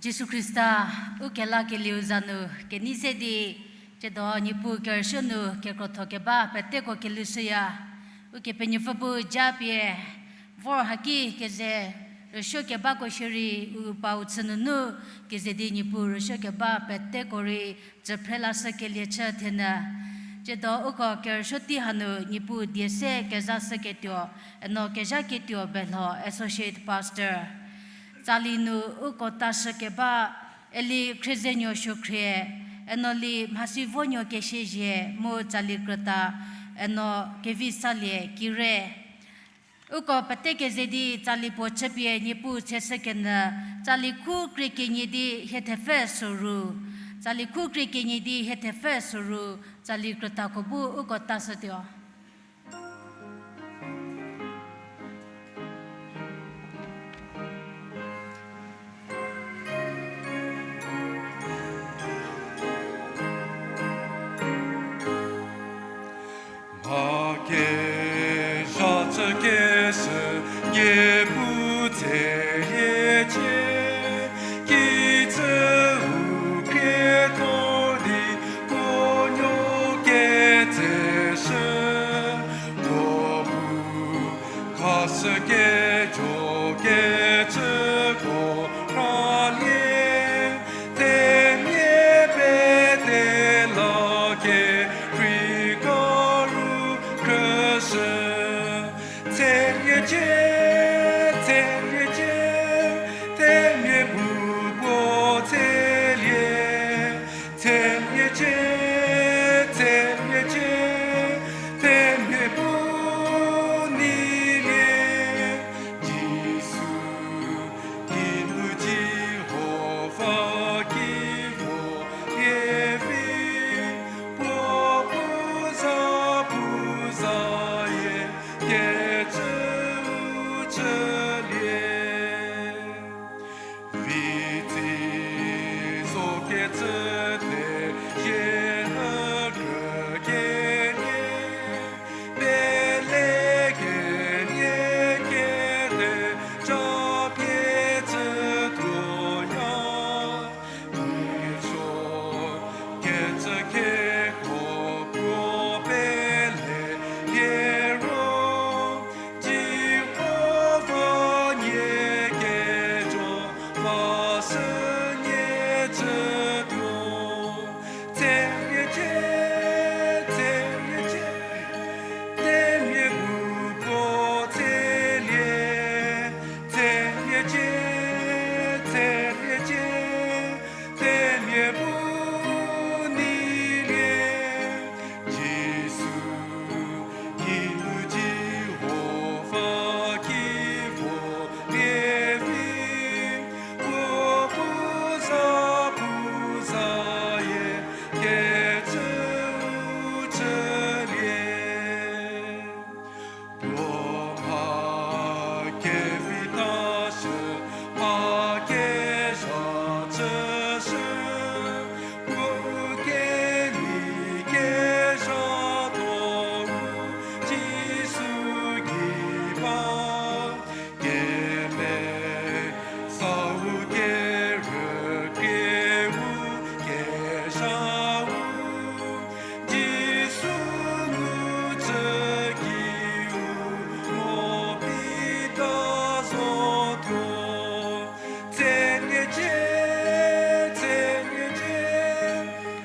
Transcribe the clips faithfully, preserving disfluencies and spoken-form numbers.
Jisu Khrista, u kelakelieu za nu kenei se di, tsiedo Niepuu kerüsuo nu kekrotho keba peteko kelhoushüya. Ukepenuopfü bu japie, vor haki keze rüsuo kebako shierei u pa u chü nunu keze di Niepuu rüsuo keba peteko rei tsüphre lashükelie chü thenyü. Tsiedo uko kerüsuo tei hanu Niepuu die se kezashüketuo, eno kezhaketuo Belho Associate Pastor. Tsali nu uko tashükeba, Eli Khriezenuo Suokhrie, eno Li Mhasivonuo Kesiezie mu tsali krüta, eno Kevisalie Kire. Uko pete keze di tsali puo chüpie Niepuu tsheshükenyü, tsali khu krie kenie di hie thepfü soru, tsali khu krie kenie di hie thepfü soru, tsali krütako bu uko tashütuo. Mha kezha chükeshü Niepuu tseliecie, kijü u khrietho di puo nuo ketseshü, puo bu khashükejo kecüko rhalie, themia pete la kerhei karu khrüshü. Tseliecie, tseliecie, themia bu puo tselie. Tseliecie, tseliecie, themia bu neilie. Jisu, kinu Jihova ki vo lie vi, puo bu za bu zayie kecü u chülie. Vitsei zo kecü te, zie nyü kekenie, pele kenie kete, ca pie cütuoya, micho Pie bu neilie, Jisu, kinu Jihova ki vo lievi, puo pu za pu zayie kecü u chülie. Puo mha kevitashü, mha kezha chüshü, puo kenei kezha tuo u Jisu gei ba, kemesa u kerükrie u kezha u Jisu nu chü ki u mo pita zotuo. Tseniecie, tseniecie,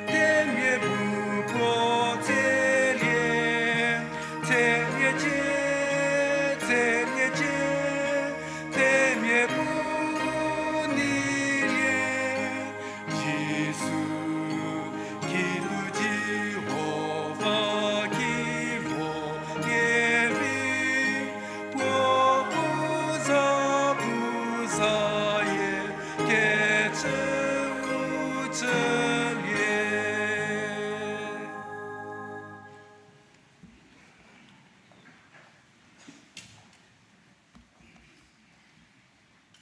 themia bu puo tselie. Tseniecie, tseniecie, themia bu neilie. Jisu, kinu Jihova ki vo lievi, puo pu za pu zayie kecü u chülie.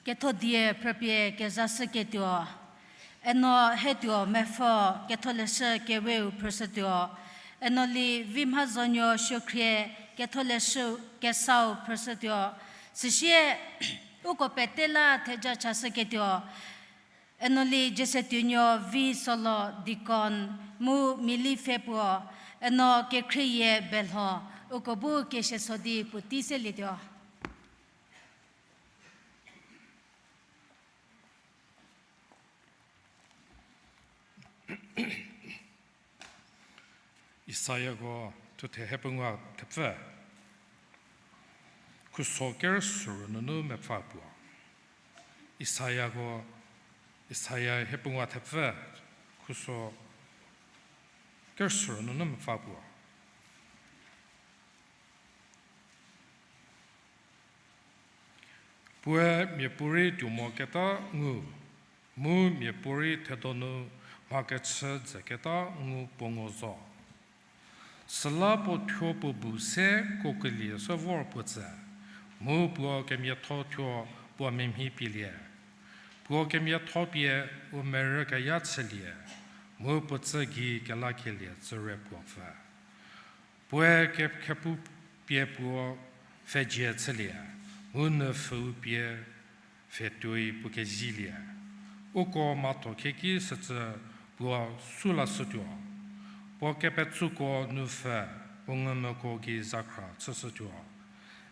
Ketho die phrüpie kezashüketuo, eno hetuo mepfü ketholeshü keweu phrüshütuo, eno li Vimhazonuo Suokhrie ketholeshü kesau phrüshütuo, süsie uko pete la theja chashüketuo, eno li Jesetuonuo Visolo deacon mu Milipfhe puo, eno kekhrieyie belho, uko bu keseso di puotei selietuo. Isaiako thuthe hiepengou thepfü, khuso kerüsüro nunu mepfü puo. Isaiako, Isaia hiepengou thepfü, khuso kerüsüro nunu mepfü puo. Puoe miapuorei tuomoketa ngu, mu miapuorei thedonu mhakechü dzüketa ngu puo ngu zo. Süla puo thuo puo bu se kokelie shü vor puo tsü, mu puo kemiatho thuo puo memhi pielie. Puo kemiatho pie u merükeya chülie, mu puo tsü gei kelakelie tsüre puo pfü. Puoe kekhepu pie puo pfhedzie chülie, mu nupfüu pie pfhetuoi puo kezilie. Uko mhatho khieki sücü puo sü lashütuo. Puo kepetsüko nupfü puo ngumvüko gei zakhra chüshütuo.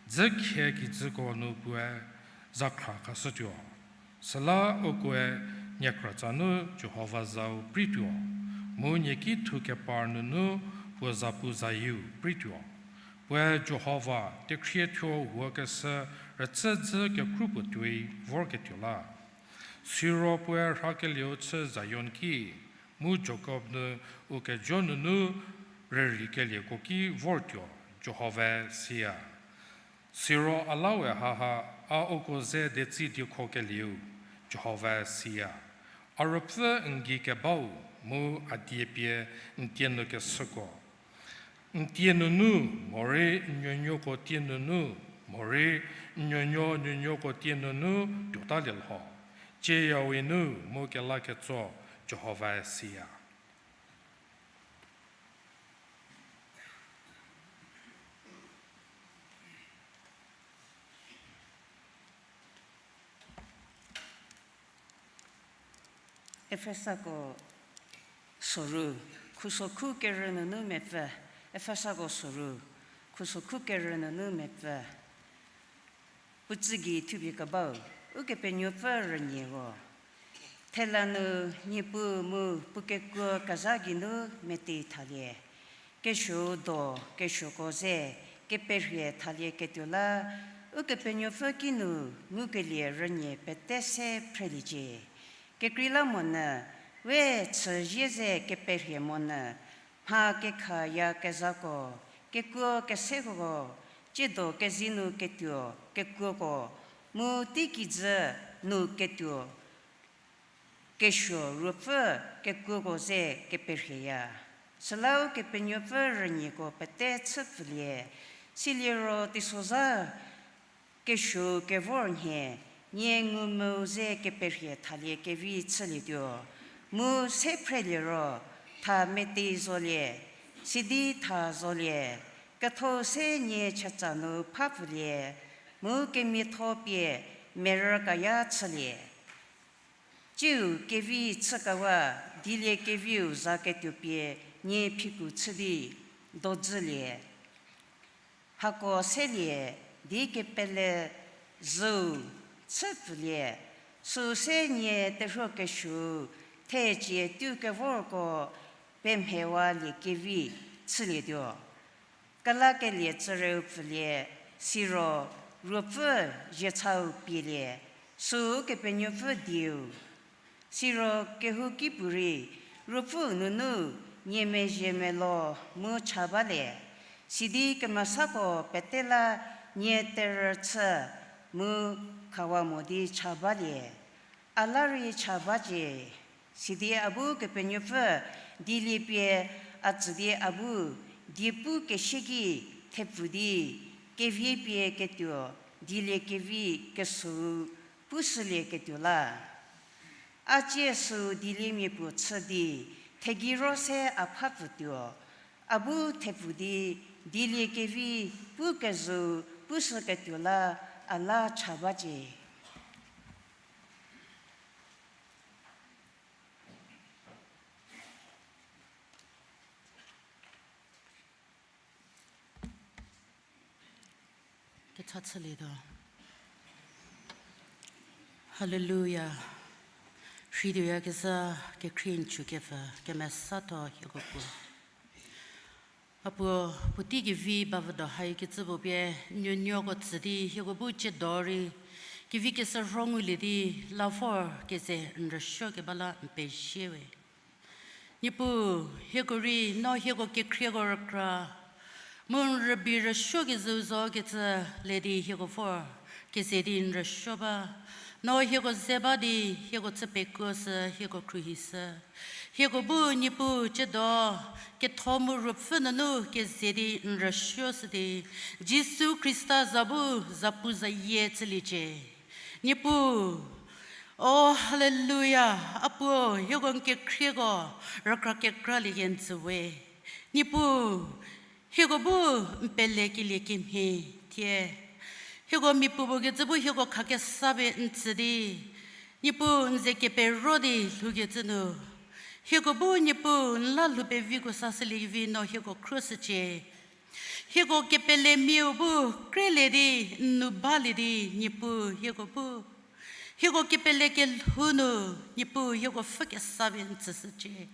Dzü khie kijüko nu puoe zakhra khashütuo. Süla ukoe niekhrütsa nu Jihova zau preituo, mu nieki thu kepar nunu puo zapu zayieu preituo. Puoe Jihova tekhrie thuo huokeshü rütsüdzü kekru puo tuoi vorketuo la. Siro puoe rhakelieu chü Zion ki, mu Jakob nu u kejo nunu rüreikelieko ki vortuo, Jihovae siya. Siro a la we haha, a uko ze detsi diekho kelieu, Jihovae siya. A ruopfü n gei kebau, mu a die pie n tie nu keshüko. N tie nunu, morei n nuonuoko tie nunu, morei n nuonuo nuonuoko tie nunu tuotalie lho. Cieyawe nu mu kelaketso, Jihovae siya. Efesako soru, khuso khu kerü nunu mepfü. Efesako soru, khuso khu kerü nunu mepfü. Puo tsü gei thupie kebau, Ukepenuopfü rünyie ro. Thela nu Niepuu mu puo kekuo kezha geinu meti thalie. Kesuou do, kesuoko ze, keperhie thalieketuo la, Ukepenuopfü kinu ngukelie rünyie pete se phreliecie. Kekreilamonyü, We chüzie ze keperhie monyü, mha kekhaya kezhako, kekuo keseko, tsiedo kezei nu ketuo kekuoko, mu teikijü nu ketuo kesuo ruopfü kekuoko ze keperhieya. Süla Ukepenuopfü rünyieko pete chüpfülie, siliro teisozha kesuou kevor nhie, nie ngumvü ze keperhie thalie kevi chülietuo, mu se phrelie ro, tha metei zolie, sidi tha zolie, ketho se nie chatsa nu phapfülie, mu kemiatho pie merü kaya chülie. Tsiu kevi chükawa, dilie keviu za ketuo pie nie phiku chü di dozülie. Hako selie, di kepele zhüu chüpfülie, süu se nie terhuo kesuou thecie tuo kevorko pemhewalie kevi chülietuo. Kelakelie tsüreu pfülie, siro ruopfü ziechau pielie, süu Kepenuopfü dieu. Siro kehouki puorei, ruopfüu nunu nie mezhie melo mu cha balie, sidi kemesako pete la nie terü chü mu khawa mo di cha balie. A la rei cha bacie, sidi a bu Kepenuopfü dilie pie a tsü di a bu diepu kesie ki thepfu di kevie pie ketuo dilie kevi kesüu pushülieketuo la. A tsie süu diliemia puo chü di thegei ro se a phapfütuo, a bu thepfu di dilie kevi pu kezhüu pushüketuo la a la cha bacie. Kecha chülietuo. Haleluya. Rheituoyakezha kekhrie n chükepfü kemesatho hieko puo. A puo, puotei kevi bavüdo haikecü puo pie, nuonuoko tsü di hieko bu tsiedo rei kevi keshürho ngulie di la vor keze n rüsuokeba la n pezie we. Niepuu, hieko rei no hieko kekhrieko rükra, mu n rübei rüsuokezhüu zokecü le di hieko vor keze di n rüsuo ba. No hieko ze ba di hieko chü pekuoshü, hieko khruohishü. Hieko bu Niepuu tsiedo ketho mu ruopfü nunu keze di n rüsuoshü di, Jisu Khrista za bu zapuzayie chüliecie. Niepuu, o haleluya, a puo, hieko n kekhrieko rükra kekralie kenjü we. Niepuu, hieko bu n pelekelie kemhie thie, hieko miapuo puo kecü bu hieko khakesa pie n tsü di, Niepuu n ze kepero di lhoukecü nu, hieko bu Niepuu n la lhou peviko sashüliekevi no hieko khruoshücie. Hieko kepelemiau bu krelie di n nou balie di Niepuu hieko bu, hieko kepele kelhou nu Niepuu hieko pfhü kesa pie n tsüshücie.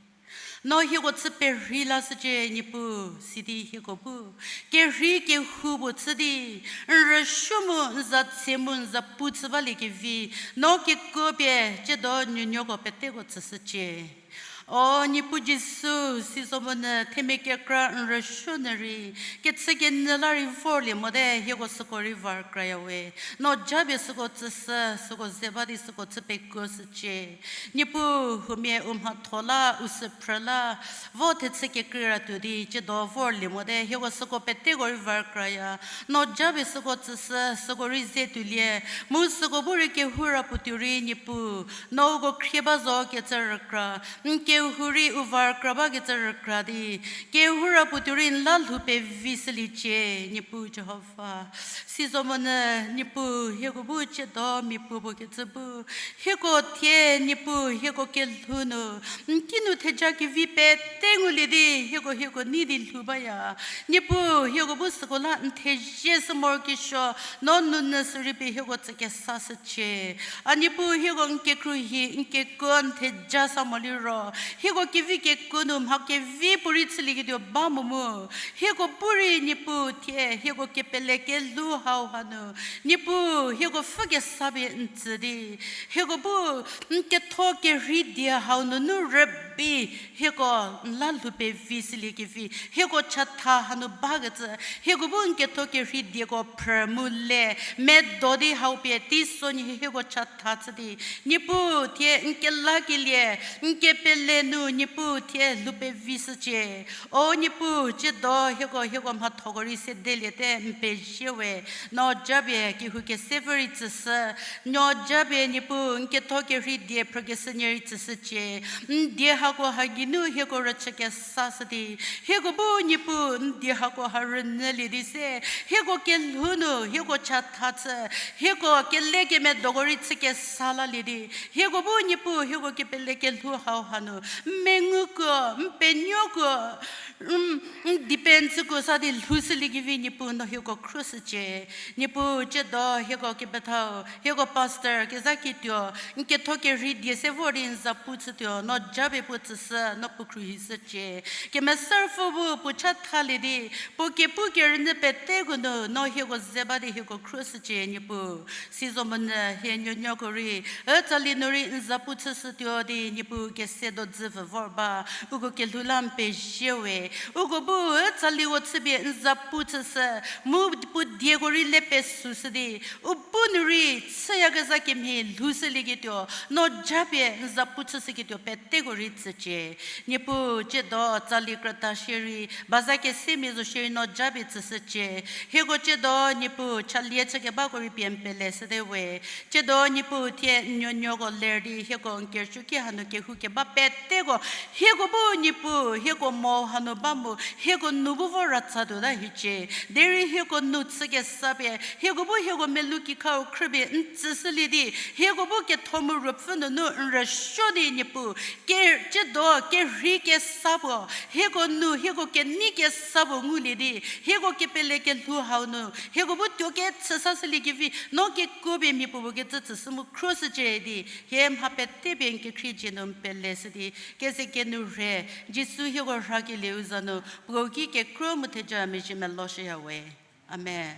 No hieko chü perhei lashücie Niepuu, sidi hieko bu kerhei kehou puo chü di n rüsuo mu n za tse mu n za pu chü baliekevi, no kekuo pie tsiedo nuonuoko peteko tsüshücie. O Niepuu Jisu, sizomonyü themia kekra n rüsuo nyü rei, kechükenyü la rei vorlie mote, hieko süko rei va rükraya we. No japie süko tsüshü, süko ze ba di süko chü pekuoshücie. Niepuu, huomia u mhatho la, u süphrü la, vo thechü kekreira tuo di tsiedo vorlie mote, hieko süko peteko rei va rükraya. No japie süko tsüshü, süko rei ze tuolie, mu süko bu rei kehoura puo tuo rei Niepuu, no uko khrie ba zo kecü rükra, n kehou rei u va rükra ba kecü rükra di, kehoura puo tuo rei n la lhou pevishüliecie, Niepuu Jihova. Sizomonyü Niepuu hieko bu tsiedo miapuo puo kecü bu, hieko thie Niepuu hieko kelhou nu n kinu theja kevi pete ngulie di hieko hieko nei di lhou baya. Niepuu hieko bu süko la n thezie sü morokesuo, no nounyü sürei pie hieko tsü kesashücie. A Niepuu hieko n kekhruohi n kekuo n theja sa moliro, Hieko kevi kekuo nu mha kevi puorei chülieketuo ba mo mu. Hieko bu rei Niepuu thie, hieko kepele kelhou hau hanu. Niepuu, hieko pfhü kesa pie n tsü di. Hieko bu n ketho kerhei die hau nunu rübei, hieko n la lhou pevi shülie kevi. Hieko chatha hanu bakecü. Hieko bu n ketho kerhei dieko phrü mu le, medo di hau pie teisonhie hieko chatha chü di. Niepuu thie n kelakelie, n kepele nu Niepuu thie lhou pevi shücie. O Niepuu, tsiedo hieko, hieko mhathoko rei sedeliete n pezie we. No japie kehou kese pfü rei tsüshü. No japie Niepuu n ketho kerhei die phrükeshü nie rei tsüshücie. N die hako ha geinu hieko rüchü kesa shü di. Hieko bu Niepuu n die hako ha rünyülie di se. Hieko kelhou nu, hieko chatha chü. Hieko kele kemedoko rei chü kesa lalie di. Hieko bu Niepuu, hieko kepele kelhou hau hanu. N menguko, n penuoko, n, n depend chüko sa di lhou shülie kevi Niepuu no hieko khruoshücie. Niepuu tsiedo hieko kepethau, hieko pastor, kezha kituo, n ketho kerhei die se vor di n zapu chütuo, no japie puo tsüshü, no puo khruohishücie. Kemesa Ruopfü bu puo chathalie di, puo kepu kerünyü peteko nu, no hieko ze ba di hieko khruoshücie Niepuu. Sizomonyü hie nuonuoko rei, ü tsali nu rei n zapu chüshütuo di Niepuu kese dodzü pfü vor ba, uko kelhou la n pezie we. Uko bu ü tsaliko chüpie n zapu chüshü, mu puo dieko rei le pesushü di, u bu nu rei chüyakezha kemhie lhou shülieketuo, no japie n zapu chüshüketuo peteko rei tsücie. Niepuu tsiedo tsali krüta shierei, baza kesemia zo shierei no japie tsüshücie. Hieko tsiedo Niepuu chalie chükebako rei pie n pele shüte we. Tsiedo Niepuu thie n nuonuoko ler di hieko n kerüsuoki hanu kehou keba peteko. Hieko bu Niepuu, hieko mo hanu ba mu, hieko nou bu vo ratsa tuota hiecie. Derei hieko nou chükesa pie, hieko bu hieko melou kikhau khrüpie n tsüshülie di, hieko bu ketho mu ruopfü nunu n rüsuo di Niepuu, ke, tsiedo kerhei kesa puo, hieko nu, hieko kenei kesa puo ngulie di, hieko kepele kelhou hau nu, hieko bu tuo kechü sashülie kevi, no kekuo pie miapuo puo kecü tsüshü mu khruoshücie di, hie mha pete pie n kekhrie dzie nu n pele shü di, keze kenu rhe, Jisu hieko rhakelieu za nu, puo ki kekro mu theja mezhie meloshüya we. Amen.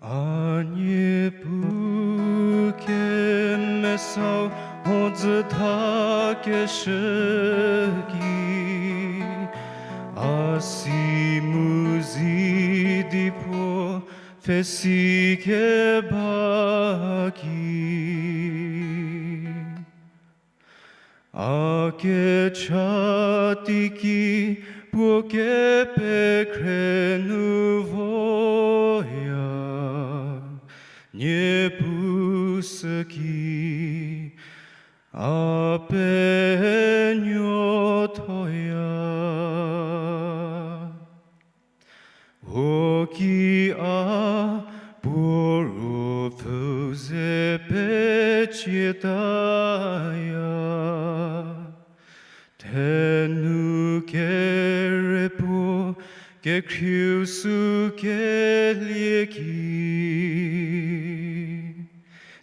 A Niepuu kemesau, mhodzü tha keshü ki, a si mu zi di puo pfhesi keba ki, a kecha teiki puo kepekhre nu voya, Niepuu süki a penuothoya. Huoki a puo Ruopfü ze pecietaya, thenu kere puo Kekhrieu sü kelie ki,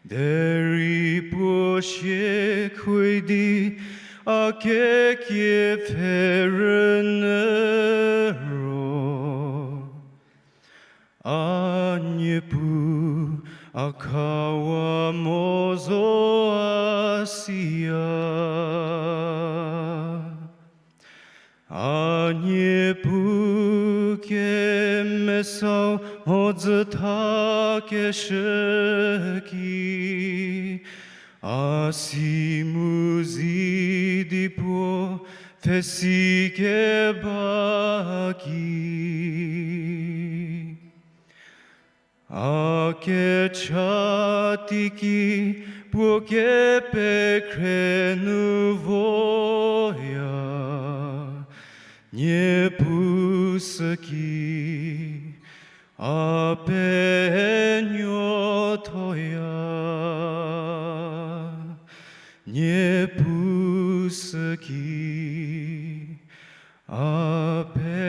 derei puo sie khuo di a kekie pfhe rünyü ro, a Niepuu, a khawa mo zo a siya. A Niepuu, kemesau mhodzü thakeshü ki, a si mu zi di puo pfhesi keba ki, a kecha teiki puo kepekhre nu voya. Niepuu süki a penuothoya. Niepuu süki a penuothoya.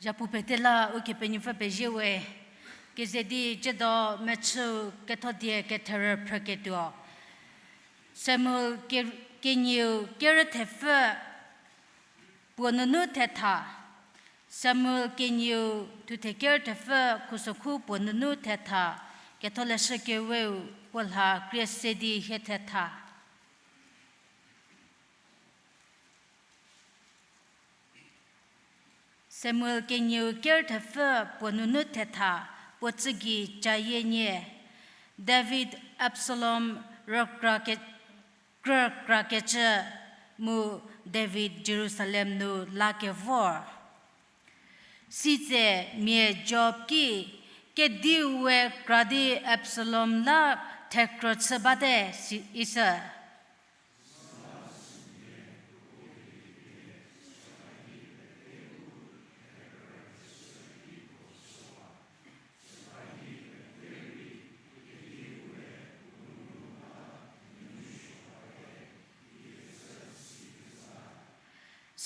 Zhapu pete la Ukepenuopfü pezie we. Keze di ciedo mechüu ketho die ketherü phrüketuo. Samuel ke-, kenieu kerü thepfü puo nunu thetha. Samuel kenieu thuthe kerü thepfü khusokhu puo nunu thetha. Ketholeshü keweu puo lha krie se di hie thetha. Samuel kenieu kerü thepfü puo nunu thetha, puo tsügei cayie nie. David Absalom rükra ke-, krükrakecü mu David Jerusalem nu lakevor. Sitse mia Joab ki, kediu we kra di Absalom la thekrü chü bate, si-, isü.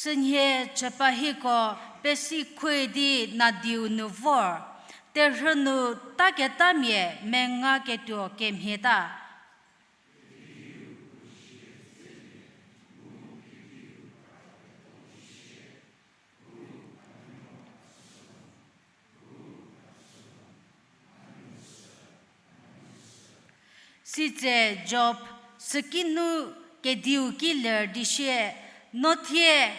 Sünhie chüpahiko pesi khuo di nadiu nu vor, terhü nu taketamia mengaketuo kemhieta. Sitse Joab sükinu kediu ki ler di sie, no thie,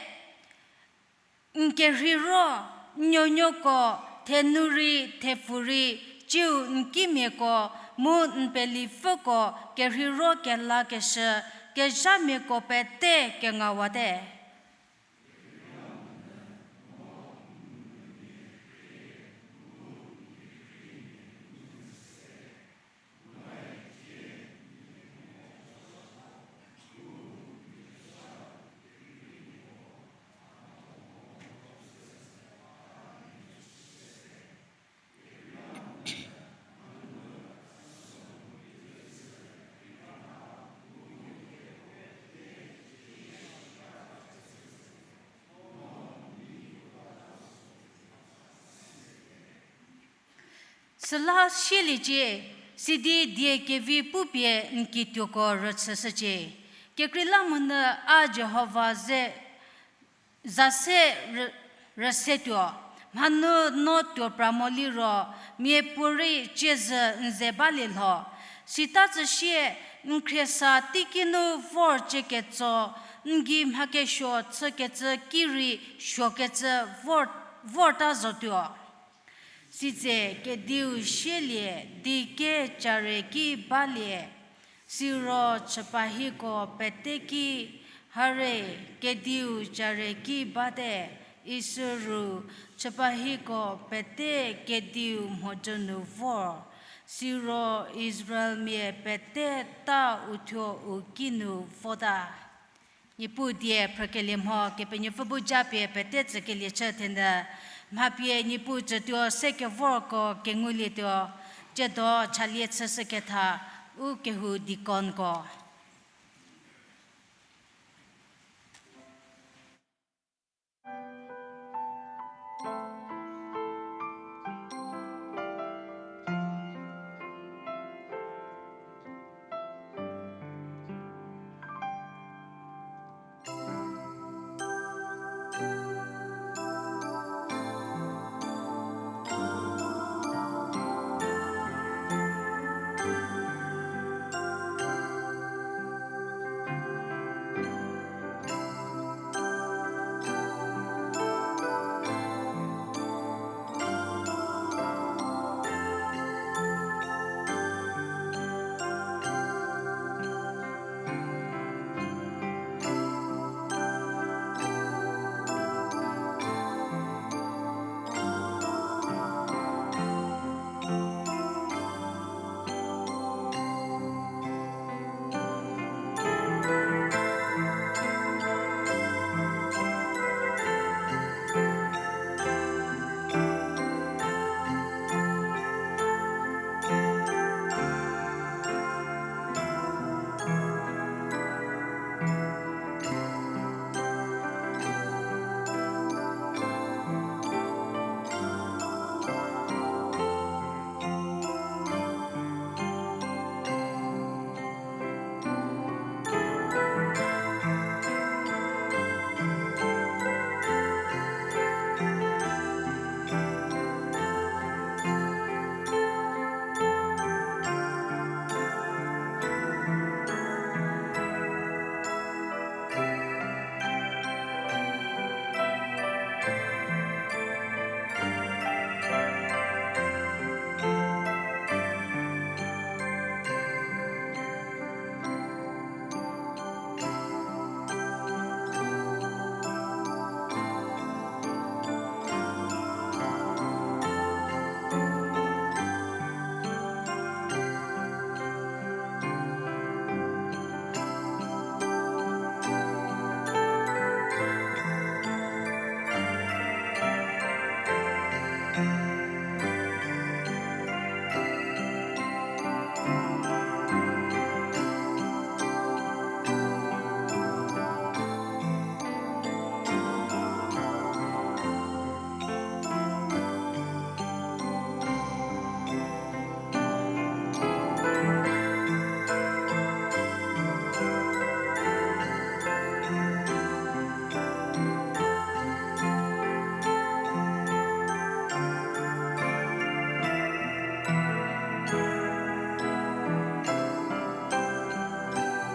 n kerheiro, n nuonuoko, thenu rei, thepfu rei, ciu n kimiako, mu n pelipfüko kerheiro kelakeshü, kezhamiako pete kengawate. Süla sieliecie, sidi die kevi pupie n kituoko rüchüshücie. Kekreilamonyü a Jihova ze za se rü-, rüsetuo, mhanu no tuo pra mo liro, miapuorei tsiezhü n ze balie lho. Sita tsüsie, n khriesa teiki nu vor cie ketso, n gei mha kesuo chükecü ki rei suokecü vor, vorta zotuo. Sitse kediu sielie di kecare ki balie, siro chüpahiko pete ki, hare, kediu care ki bate, isü ru chüpahiko pete kediu mhodzü nu vor, Siro Israelmia pete ta uthuo u kinu vota. Niepuu die phrükelie mho Kepenuopfü bu japie pete tsükelie chü thenyü, mha pie Niepuu tsütuo se kevorko kengulietuo, tsiedo chalie chüshüketha u kehou deaconko.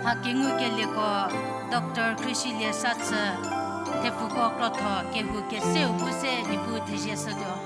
Mha kengukelieko Doctor Khrisilie Satsü, thepfuko krotho kehou keseu bu se Niepuu thezie shütuo.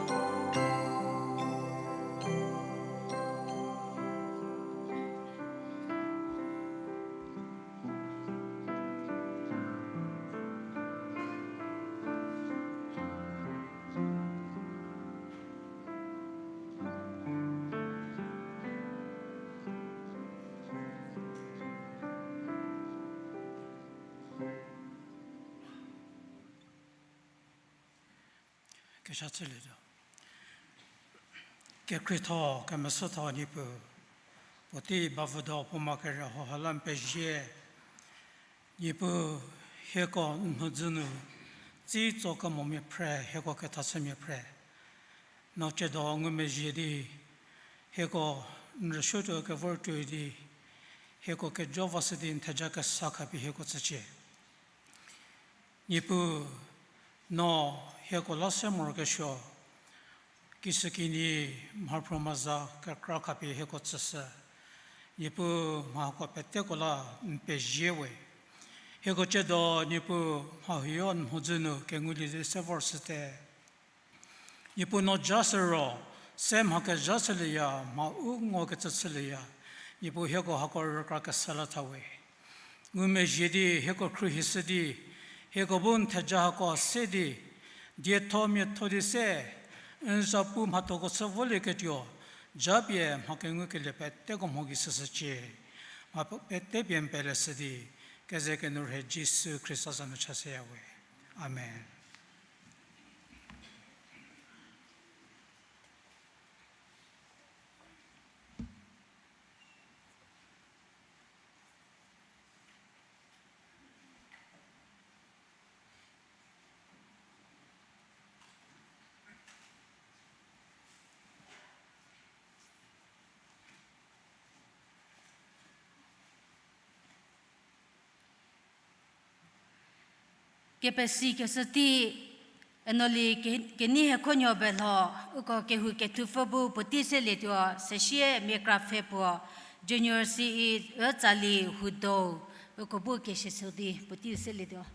Kesha chülietuo. Kekreitho, kemesatho Niepuu, puotei bavüdo puo ma kere hauha la n pezie. Niepuu, hieko n mhodzü nu, tsitso kemomia phre, hieko kethachümia phre. No tsiedo ngumezhie di, hieko n rüsuotuo kevor tuoi di, hieko kejo vashü di n theja kesa khapie hieko tsücie. Niepuu, no hieko la se morokesuo, kishükinyi mhaphrü mhaza kekra khapie hieko tsüshü. Niepuu, mha hako peteko la n pezie we. Hieko tsiedo Niepuu mha huoyo n mhodzü nu kengulie di se vorshüte. Niepuu no ja sü ro, se mha kezha chülieya, mha u ngokecü chülieya, Niepuu hieko hako rükra kesa la tha we. Ngumezhie di, hieko khruohishü di, hieko bu n theja hako se di, dietho miatho di se, n zapu mhathoko chü volieketuo, Japie mha kengukelie peteko mho gei shüshücie, mha pe-, pete pie n peleshü di, keze kenourhei Jisu Khrista za nu chashüyawe. Amen. Kepesikeshü tei, Enoli ke-, Kenei Hekhonuo Belho, uko kehou kethupfü bu puotei selietuo, sesie mia kra pfhe puo, Junior C E Ütsali Hudo, uko bu keshüshü di puotei selietuo.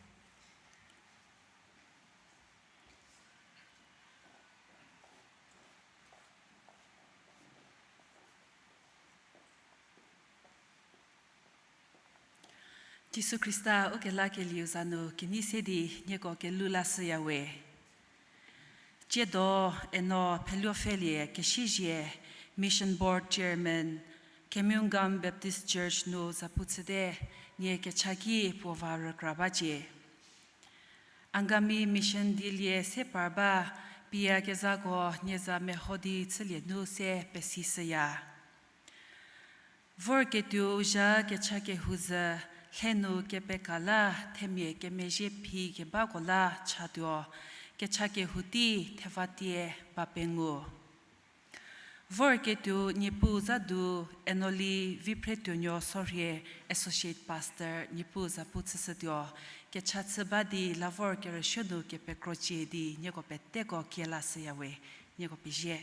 Jisu Khrista ukelakelieu za nu kenei se di nieko kelhou lashüyawe. Tsiedo Eno Pheluopfhelie Kesiezie, Mission Board Chairman, Kemungam Baptist Church nu zapu chüte, nie kecha ki puo va rükra bacie. Angami Mission dielie se par ba, pie kezhako nie za meho di chülie nu se pesishüya. Vorketuou zha kecha kehou zhü, lhe nu kepeka la, themia kemezhie phi kebako la chatuo, kecha kehou tei thevatie ba pengu. Vorketuo Niepuu za du, Enoli Viphretuonuo Sorhie, Associate Pastor, Niepuu zapu chüshütuo, kecha chü ba di la vor kerüshü nu kepekrocie di nieko peteko kie lashüyawe, nieko pezie.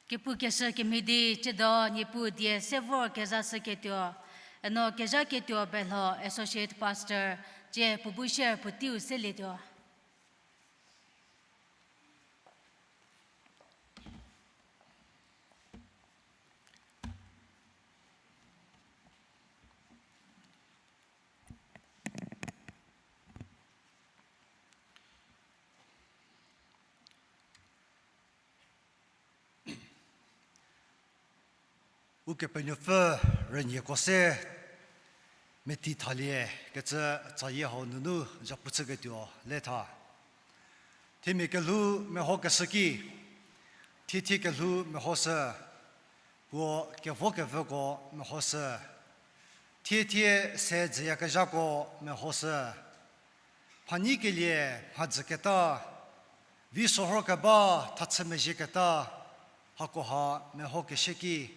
Kepukeshü kemhie di tsiedo Niepuu die se vor kezashüketuo, eno kezhaketuo belho Associate Pastor, tsie puo bu share puoteiu selietuo. Ukepenuopfü rünieko se meti thalie kecü tsayie hau nunu zhapu chüketuo le tha. Themia kelhou mehokeshü ki, thiethie kelhou mehoshü, puo kevokevüko mehoshü, thiethie se dzüyakezhako mehoshü, mhanyi kelie mhadzüketa, vi sohor keba thachü mezhieketa, hakoha mehokeshü ki,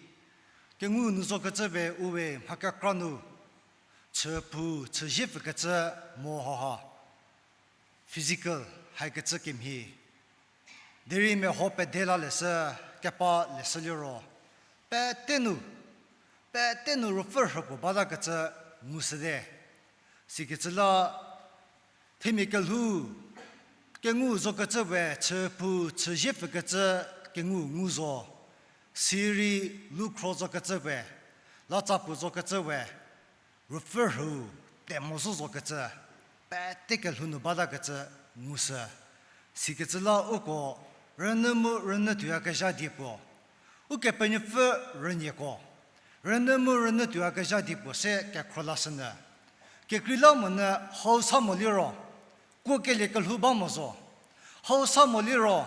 kengu nu zokecü pie uwe mha kekra nu chü pu chü zie pfükecü mo haha, physical haikecü kemhie. Derei meho pede laleshü, kepa leshü liro, pete nu, pete nu ruopfü rhü puo batakecü ngushüte. Sikecü la, themia kelhou, kengu zokecü we chü pu chü zie pfükecü kengu ngu zo, sirei lukhro zokecü we, latsa puo zokecü we, ruopfü rhüu temo zo zokecü, pete kelhou nu batakecü ngushü. Sikecü la uko rünyü mu rünyü tuoyakezha die puo, Ukepenuopfü rünieko, rünyü mu rünyü tuoyakezha die puo se kekhro lashünyü. Kekreilamonyü hau sa mo liro, kuo kelie kelhou ba mo zo. Hau sa mo liro,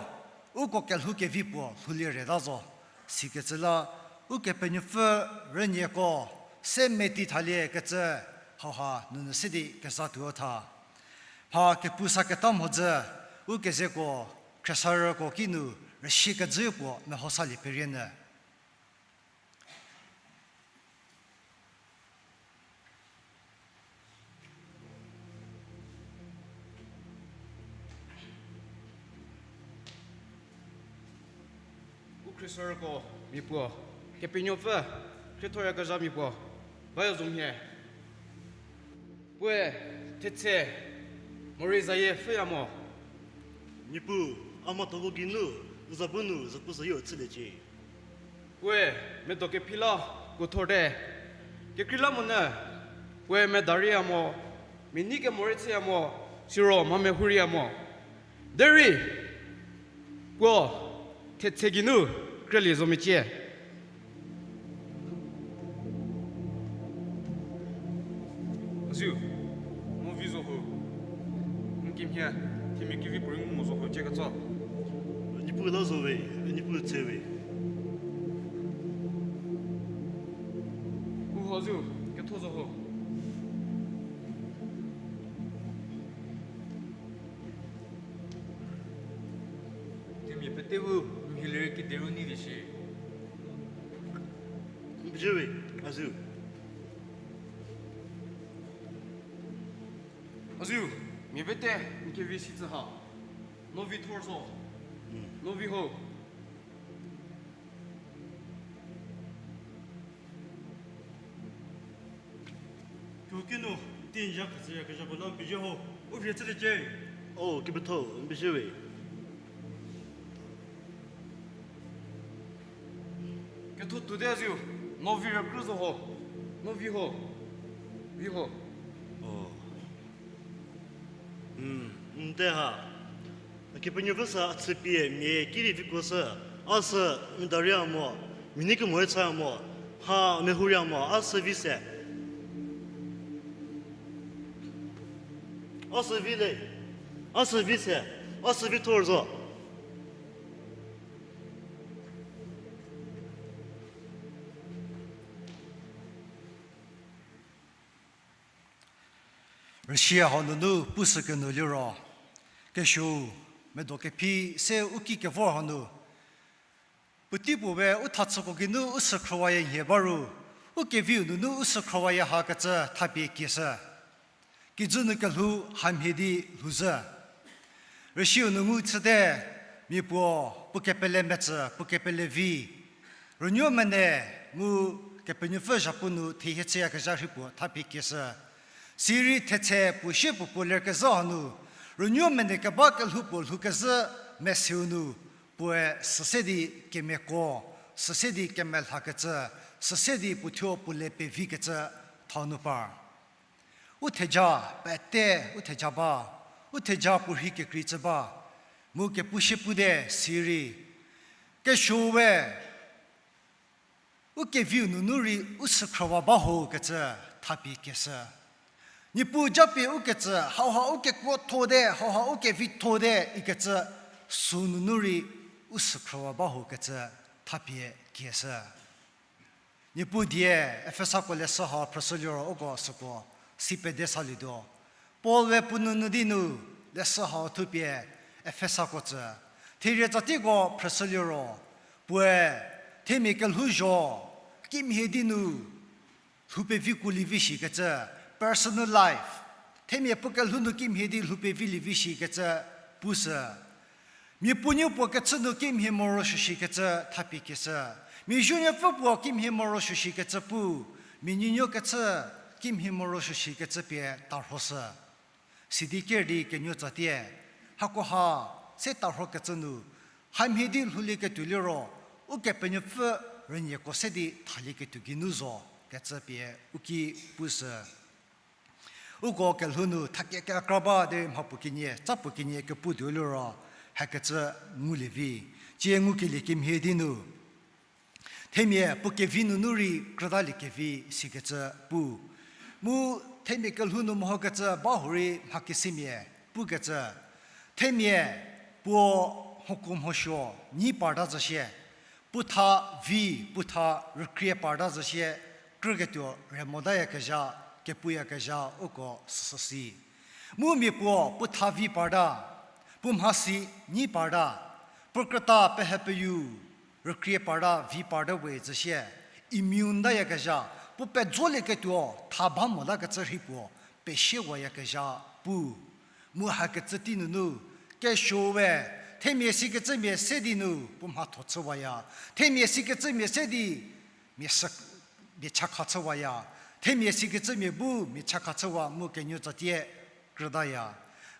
uko kelhou kevi puo lhoulie reta zo. Sikecü la, Ukepenuopfü rünieko se meti thalie kecü hauha nunu se di kezatuo tha. Mha kepu saketa mhodzü, u kezeko khriesarüko kinu rüsie kejü puo meho salie perienyü. U khriesarüko mia puo, Kepenuopfü khriethoyakezhamia puo, bayo zo mhie. Puoe thetse morei zayie pfhüya mo. Niepuu, a mhathoko geinu n za bu nu zapu zayieu chüliecie. Puoe medo kephi la kuothorte. Kekreilamonyü puoe medarüya mo, mia nei kemo rei chüya mo, siro mha mehoureya mo. Derei puo thetse geinu krelie zo mecie. Aziu, no vi zo ho. N kimhie, themia kevi puorei ngu mo zo ho cie ketso. Niepuu la zo we, Niepuu tse we. U ho aziu, ketho zo ho. Themia pete bu mhielie rei kediru nei di shi. N pezie we, aziu. Aziu, mia pete n kevi si tsü ha. No vi thor zo. No vi ho. Kehouki nu, n tei n zha khashüyakezhako la n pezie ho, u vie chüliecie. O, kepetho, n pezie we. Ketho tuote aziu, no vi rükrü zo ho, no vi ho, vi ho. O. N te ha. Kepenuopfü sü a chüpie mia ki rei vikuo shü, a sü medarüya mo, mia nei kemo rei chüya mo, mha mehoureya mo, a sü vi se. A sü vi le, a sü vi se, a sü vi thor zo. Rüshie hau nunu pushü kenu liro, kesuou, medo kephi se u ki kevor hanu, puotei puo we u thachüko geinu u sükhrüwaye nhie ba ru, u keviu nunu u sükhrüwaye hakecü thapie kieshü. Kijü nu kelhou hamhie di lhouzhü. Rüshiu nu ngu chüte, Mia puo, puo kepele metsü, puo kepele vi, rünuo mene mu Kepenuopfü zhapu nu thehie chüyakezha rhei puo thapie kieshü. Sirei thetse puo sie puo puo lerkezhü hanu, rünuo mene keba kelhou puo lhoukezhü meseu nu, puoe süse di kemiako, süse di kemelhakecü, süse di puothuo puo le pevikecü thau nu par. U theja pete, u theja ba, u theja puorhi kekrei chü ba, mu kepushie pute sirei, kesuo we, u keviu nunu rei u sükhrüwa ba ho kecü thapie kieshü. Niepuu japie u kecü, hauha u kekuo thote, hauha u kevithote ikecü, sü nunu rei u sükhrüwa ba ho kecü thapie kieshü. Niepuu die, Efesako leshü hau phrüshü liro uko süko si pede salietuo. Paul we puo nunu di nu leshü hau thupie Efesako tsü. Therie tsatiko phrüshü liro, puoe themia kelhouzho kimhie di nu lhou pevi kuo lievi shikecü, personal life, themia puo kelhou nu kimhie di lhou pevi lievi shikecü pushü. Mia puonuo puo kechü nu kimhie morosuo shikecü thapie kieshü. Mia zuonuopfü puo kimhie morosuo shikecü pu, mia nuonuo kechü kimhie morosuo shikecü pie tarhoshü. Sidi ker di kenuo tsatie, hakoha se tarhokecü nu, hamhie di lhoulieketuo liro, Ukepenuopfü rünieko se di thalieketuo geinu zo kecü pie u ki pushü. Uko kelhou nu thakie kekra ba derei mhapuo kenie, tsapuo kenie kepu tuo liro, hakecü ngulie vi. Tsie ngukelie kemhie di nu, themia puo kevi nunu rei krütalie kevi sikecü pu. Mu themia kelhou nu mehokecü ba hurei mhakesimia pukecü. Themia puo mhoko mhosuo nyi parta zo shie, puo tha vi, puo tha rükrie parta zo shie, krüketuo re motayakezha, kepuyakezha uko süsü si. Mu mia puo puo tha vi parta, puo mhasi nyi parta, puo krüta pehe peyu rükrie parta vi parta we zo shie, immune tayakezha, puo pejolieketuo tha ba motakecü rhei puo, pesiwayakezha pu. Mu hakecü tei nunu, kesuo we, themia sikecümia se di nu puo mhatho chüwaya, themia sikecümia se di mia sü, mia chakha chüwaya, themia sikecümia bu mia chakha chüwa mu kenuo tsatie krütaya.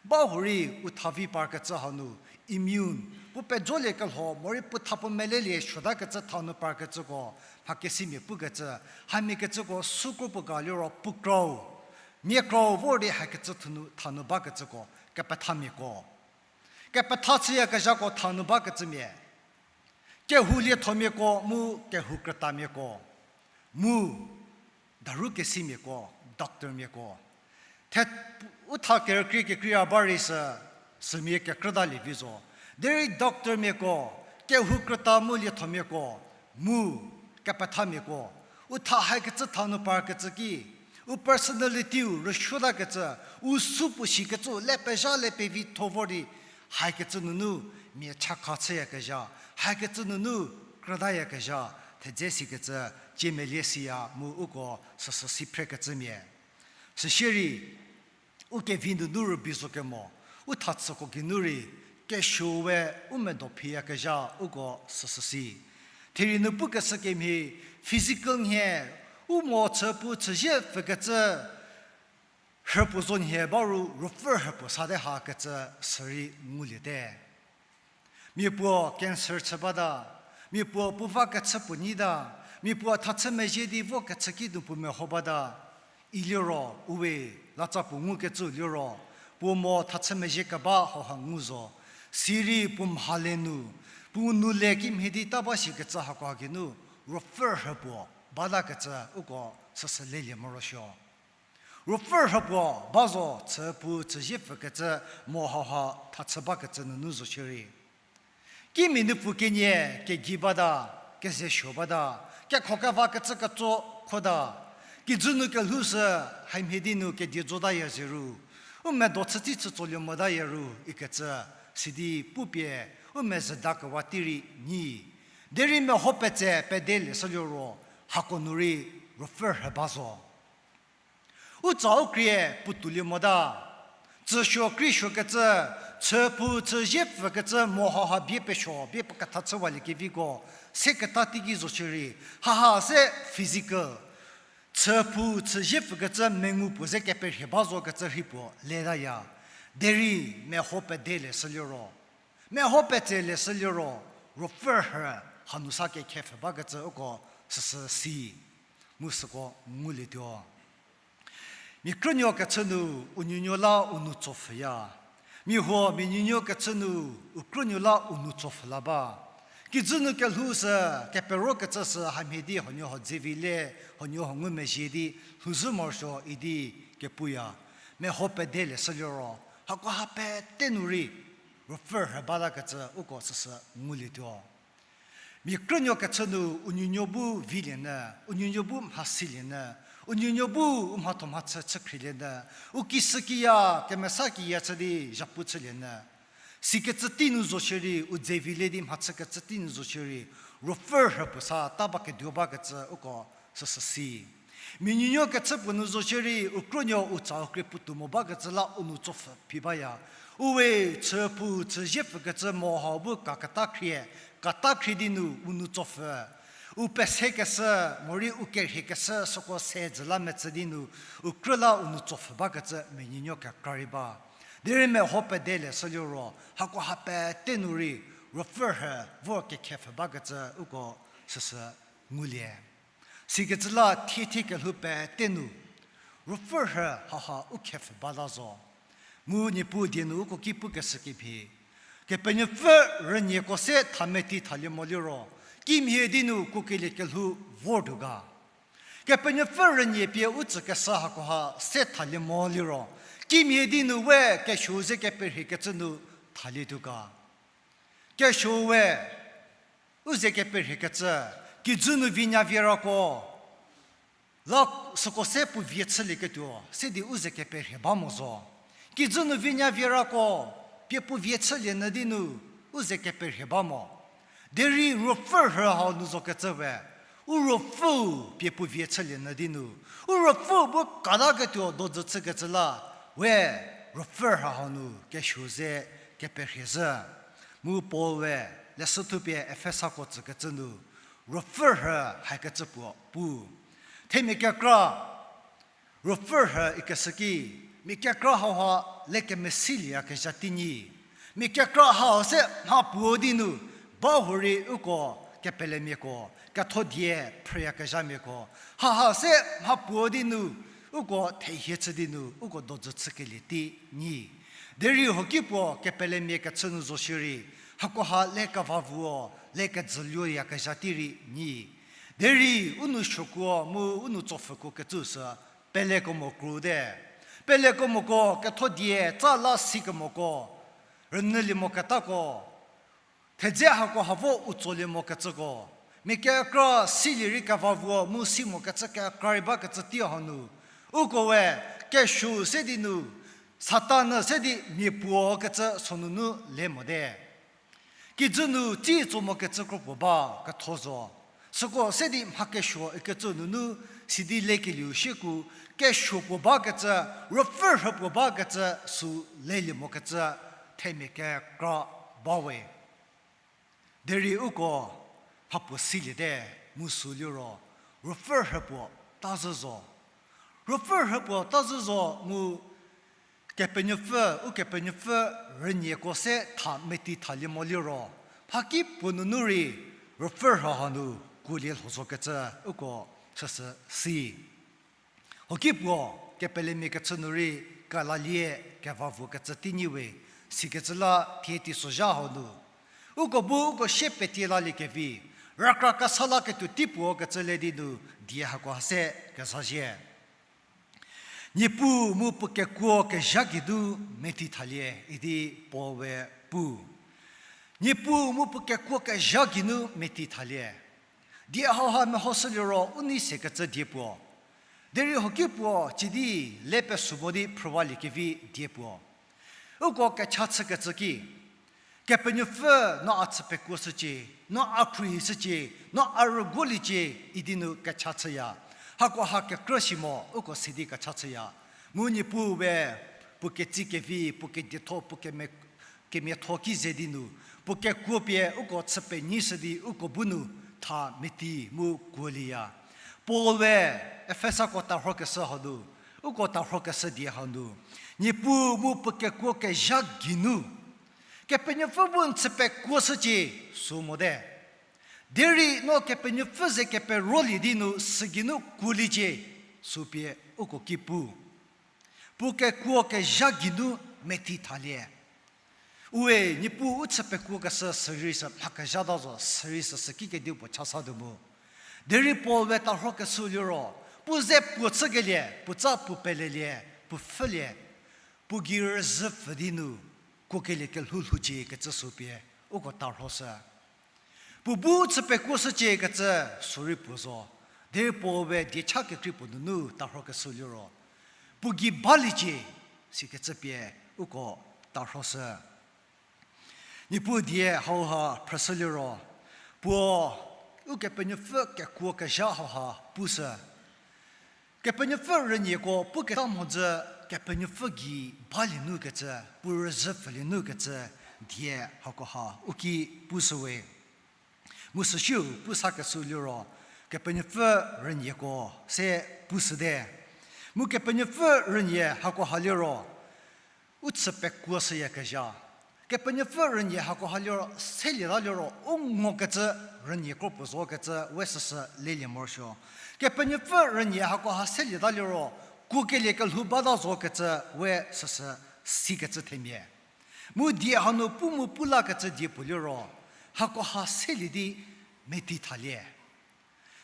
Ba hurei u tha vi parkecü hanu, immune, puo pejoliekelho morei puo tha puo melelie suotakecü thau nu parkecüko, mhakesimia pukecü, hamia kecüko sükro puo ga liro puo krau, mia krau vor di hakecü thau nu, thau nu bakecüko, kepethamiako. Kepetha chüyakezhako thau nu bakecümia, kehou liethomiako mu kehou krütamiako, mu daru kesimiako, doctormiako. The, u tha kerükrie kekreia ba rei sü, sümia kekrütalie vi zo. Derei doctormiako, kehou krüta mu liethomiako, mu kepethamiako, u tha hakecü thau nu parkecü ki, u personalityu rüsuotakecü, u supuo shikecü le pezha le pevitho vor di, hakecü nunu mia chakha chüyakezha, hakecü nunu krütayakezha, thedze sikecü, ciemelie siya mu uko süsü si phrekecümia. Süsierei, u kevi nunu rübei zo kemo, u tha chüko geinu rei, kesuo we u medo phiyakezha uko süsü si. Therei nu pukeshü kemhie, physical nhie, u mo chü pu chüzie pfükecü, rhüpuo zo nhie ba ru ruopfü rhüpuo sate hakecü sürei nguliete. Mia puo cancer chü bata, mia puo puo va kechü puo nyita, mia puo thachü mezhie di vo kechü ki nu puo meho bata, iliro, uwe, latsa puo ngukecü liro, puo mo thachü mezhie keba hauha ngu zo, sirei puo mhale nu, puo nu le kimhie di ta ba shikecü hakoha geinu, ruopfü rhüpuo batakecü uko süsü lelie morosuo. Ruopfü rhüpuo ba zo chü pu chüzie pfükecü mo hauha thachü bakecü nunu zo shierei. Kimia nupfu kenie kegei bata, kezesuo bata, kekho keva kecü ketso khota, kijü nu kelhou sü, hamhie di nu kedie zotaya zhie ru, u medo chütei chütsolie motaya ru ikecü, sidi pupie, u mezhüda kewa tei rei nyi. Derei meho petse pede leshü liro, hako nu rei ruopfü rhü ba zo. U tsa u krie puotoulie mota, Tsüsuo kreisuokecü, chüphou chüzie pfükecü mo haha bie pesuo, bie peketha chüwaliekeviko, seketa teiki zo shierei, haha se physical. Chüphou chüzie pfükecü mengu puo ze keperhie ba zokecü rhei puo letaya. Derei meho pede leshü liro, meho petse leshü liro, ruopfü rhü hanu sa kekhepfü bakecü uko süsü si. Mu süko ngulietuo. Mia krünuo kechü nu u nuonuo la u nou tsopfhüya. Mia huo mia nuonuo kechü nu u krünuo la u nou tsopfhü la ba. Kijü nu kelhou sü, keperokecü sü hamhie di huonuo huo dzevi le, huonuo huo ngumezhie di lhouzhü morosuo idi kepuya. Meho pede leshü liro, hakoha pete nu rei ruopfü rhü batakecü uko süsü ngulietuo. Mia krünuo kechü nu u nuonuo bu vilie nyü, u nuonuo bu mhasilie nyü, u nuonuo bu u mhatho mhachü chükhrielie nyü, u kishükiya kemesa kiya chü di zhapu chülie nyü. Sikecü tei nu zo shierei, u dzevi le di mhachükecü tei nu zo shierei, ruopfü rhü puo sa ta ba keduo bakecü uko süsü si. Mia nuonuo kechü puo nu zo shierei, u krünuo u tsau krie puotou mo bakecü la u nou tsopfhü phi baya. Uwe chüphou chüzie pfükecü mo hau bu kaketa khrie, keta khrie di nu u nou tsopfhü. U pesekeshü, morei u kerhiekeshü süko se jü la metsü di nu, u krü la u nou tsopfhü bakecü mia nuonuo kekra rei ba. Derei meho pede leshü liro, hakoha pete nu rei, ruopfü rhü vor kekhepfü bakecü uko süsü ngulie. Sikecü la thie thie kelhou pete nu, ruopfü rhü haha u khepfü bata zo. Mu Niepuu die nu uko ki pukeshü kemhie, Kepenuopfü rünyieko se tha meti thalie mo liro, kimhie di nu kuokelie kelhou vortuo ga. Kepenuopfü rünyie pie u tsükeshü hakoha se thalie mo liro, kimhie di nu we kesuou ze keperhiekecü nu thalietuo ga. Kesuou we u ze keperhiekecü, kijü nu vinya vierako la süko se puo vie chülieketuo se di u ze keperhie ba mo zo. Kijü nu vinya vierako pie puo vie chülie nyü di nu u ze keperhie ba mo. Derei ruopfü rhü hau nu zokecü we, u ruopfüu pie puo vie chülie nyü di nu, u ruopfüu bu kataketuo dojü chükecü la, we ruopfü rhü hau nu kesuou ze keperhie zhü. Mu Paul we leshü thupie Efesako tsükecü nu, ruopfü rhü hakecü puo pu. Themia kekra, ruopfü rhü ikeshü ki, mia kekra hauha le kemesilieyakezha tei nyi. Mia kekra hau se mha puo di nu, ba hurei uko kepelemiako, ketho die phrüyakezhamiako, haha se mha puo di nu, uko thehie chü di nu, uko dojü chükelie tei nyi. Derei huoki puo kepelemia kechü nu zo shierei, hakoha le kevavuo, le kejülieyakezha tei rei nyi. Derei u nou suokuo mu u nou tsopfhükuo kecü sü, peleko mo krute. Peleko moko, ketho die tsa la sikemoko, rünyülie moketako, thedze hako ha vo u tsolie mokecüko, mia kekra silie rei kevavuo mu si mokecü kekra rei bakecü tei hanu, uko we kesuou se di nu, Satan-u se di mia puo kecü sonunu le mote. Kijü nu tsi tso mokecü kro puo ba ketho zo. Süko se di mha kesuo ikecü nunu sidi lekelieu shieku kesuo puo bakecü, ruopfü rhü puo bakecü sü lelie mokecü themia kekra ba we. Derei uko mhapuo siliete, mu sü liro, ruopfü rhü puo ta zhü zo. Ruopfü rhü puo ta zhü zo mu Kepenuopfü, Ukepenuopfü rünyieko se tha meti thalie mo liro, mhakipuo nunu rei ruopfü rhü hanu kuolie lho zokecü uko süsü si. Huoki puo, kepelemia kechü nu rei kelalie kevavuo kecü teinyi we, sikecü la thie teisozha hau nu uko bu uko sie petie laliekevi, rakra kesa laketuo tei puo kecü le di nu die hako ha se kezha zhie. Niepuu mu puo kekuo kezha geinu meti thalie idi Paul we pu. Niepuu mu puo kekuo kezha geinu meti thalie. Die hau ha mehoshü liro u nei sekecü die puo. Derei huoki puo cidi le pesu mo di phrüwaliekevi die puo. Uko kecha chükecü ki, Kepenuopfü no a chü pekuoshücie, no a khruohishücie, no a rüguoliecie idi nu kecha chüya. Hako ha kekrü si mo uko sidi kecha chüya. Mu Niepuu we Puo ketsi kevi, puo kedietho, puo kemia, kemiatho ki ze di nu, puo kekuo pie uko chü penyishü di uko bu nu tha meti mu kuolieya. Paul-e Efesako tarhokeshü hanu, uko tarhokeshü die hanu, Niepuu mu puo kekuo kezha geinu Kepenuopfü bu n chü pekuoshücie, sü mote. Derei no Kepenuopfü ze keperolie di nu sügeinu kuoliecie, sü pie uko ki pu. Puo kekuo kezha geinu meti thalie. Ue, Niepuu u chü pekuokeshü sürei sü mha kezhata zo, sürei sü sü kikediu puo chasa tuo mu. Derei Paul-e tarhokeshü liro, puo ze puo chükelie, puotsa puo pelelie, puo pfhülie, puo gei rüzhü pfü di nu kuokelie kelhou lhoucie kecü sü pie uko tarhoshü. Puo bu chü pekuoshücie kecü sürei puo zo. Derei Paul-e diecha kekrei puo nunu tarhokeshü liro, puo gei baliecie, sikecü pie uko tarhoshü. Niepuu die hauha phrüshü liro, puo Ukepenuopfü kekuo kezha hauha pushü. Kepenuopfü rünyieko puketa mhodzü Kepenuopfü gei balie nu kecü, puo rüzhü pfülie nu kecü, die hakoha u ki pushüwe. Mu süsiu pusakeshü liro, Kepenuopfü rünyieko se pushüte. Mu Kepenuopfü rünyie hakoha liro, u chü pekuoshüyakezha. Kepenuopfü rünyie hakoha liro, selieta liro, u ngokecü rünyie kro puo zo kecü we süsü lelie morosuo. Kepenuopfü rünyie hakoha selieta liro, kuokelie kelhou bata zo kecü we süsü sikecü themia. Mu die hanu pu mu pu lakecü die puo liro, hakoha selie di meti thalie.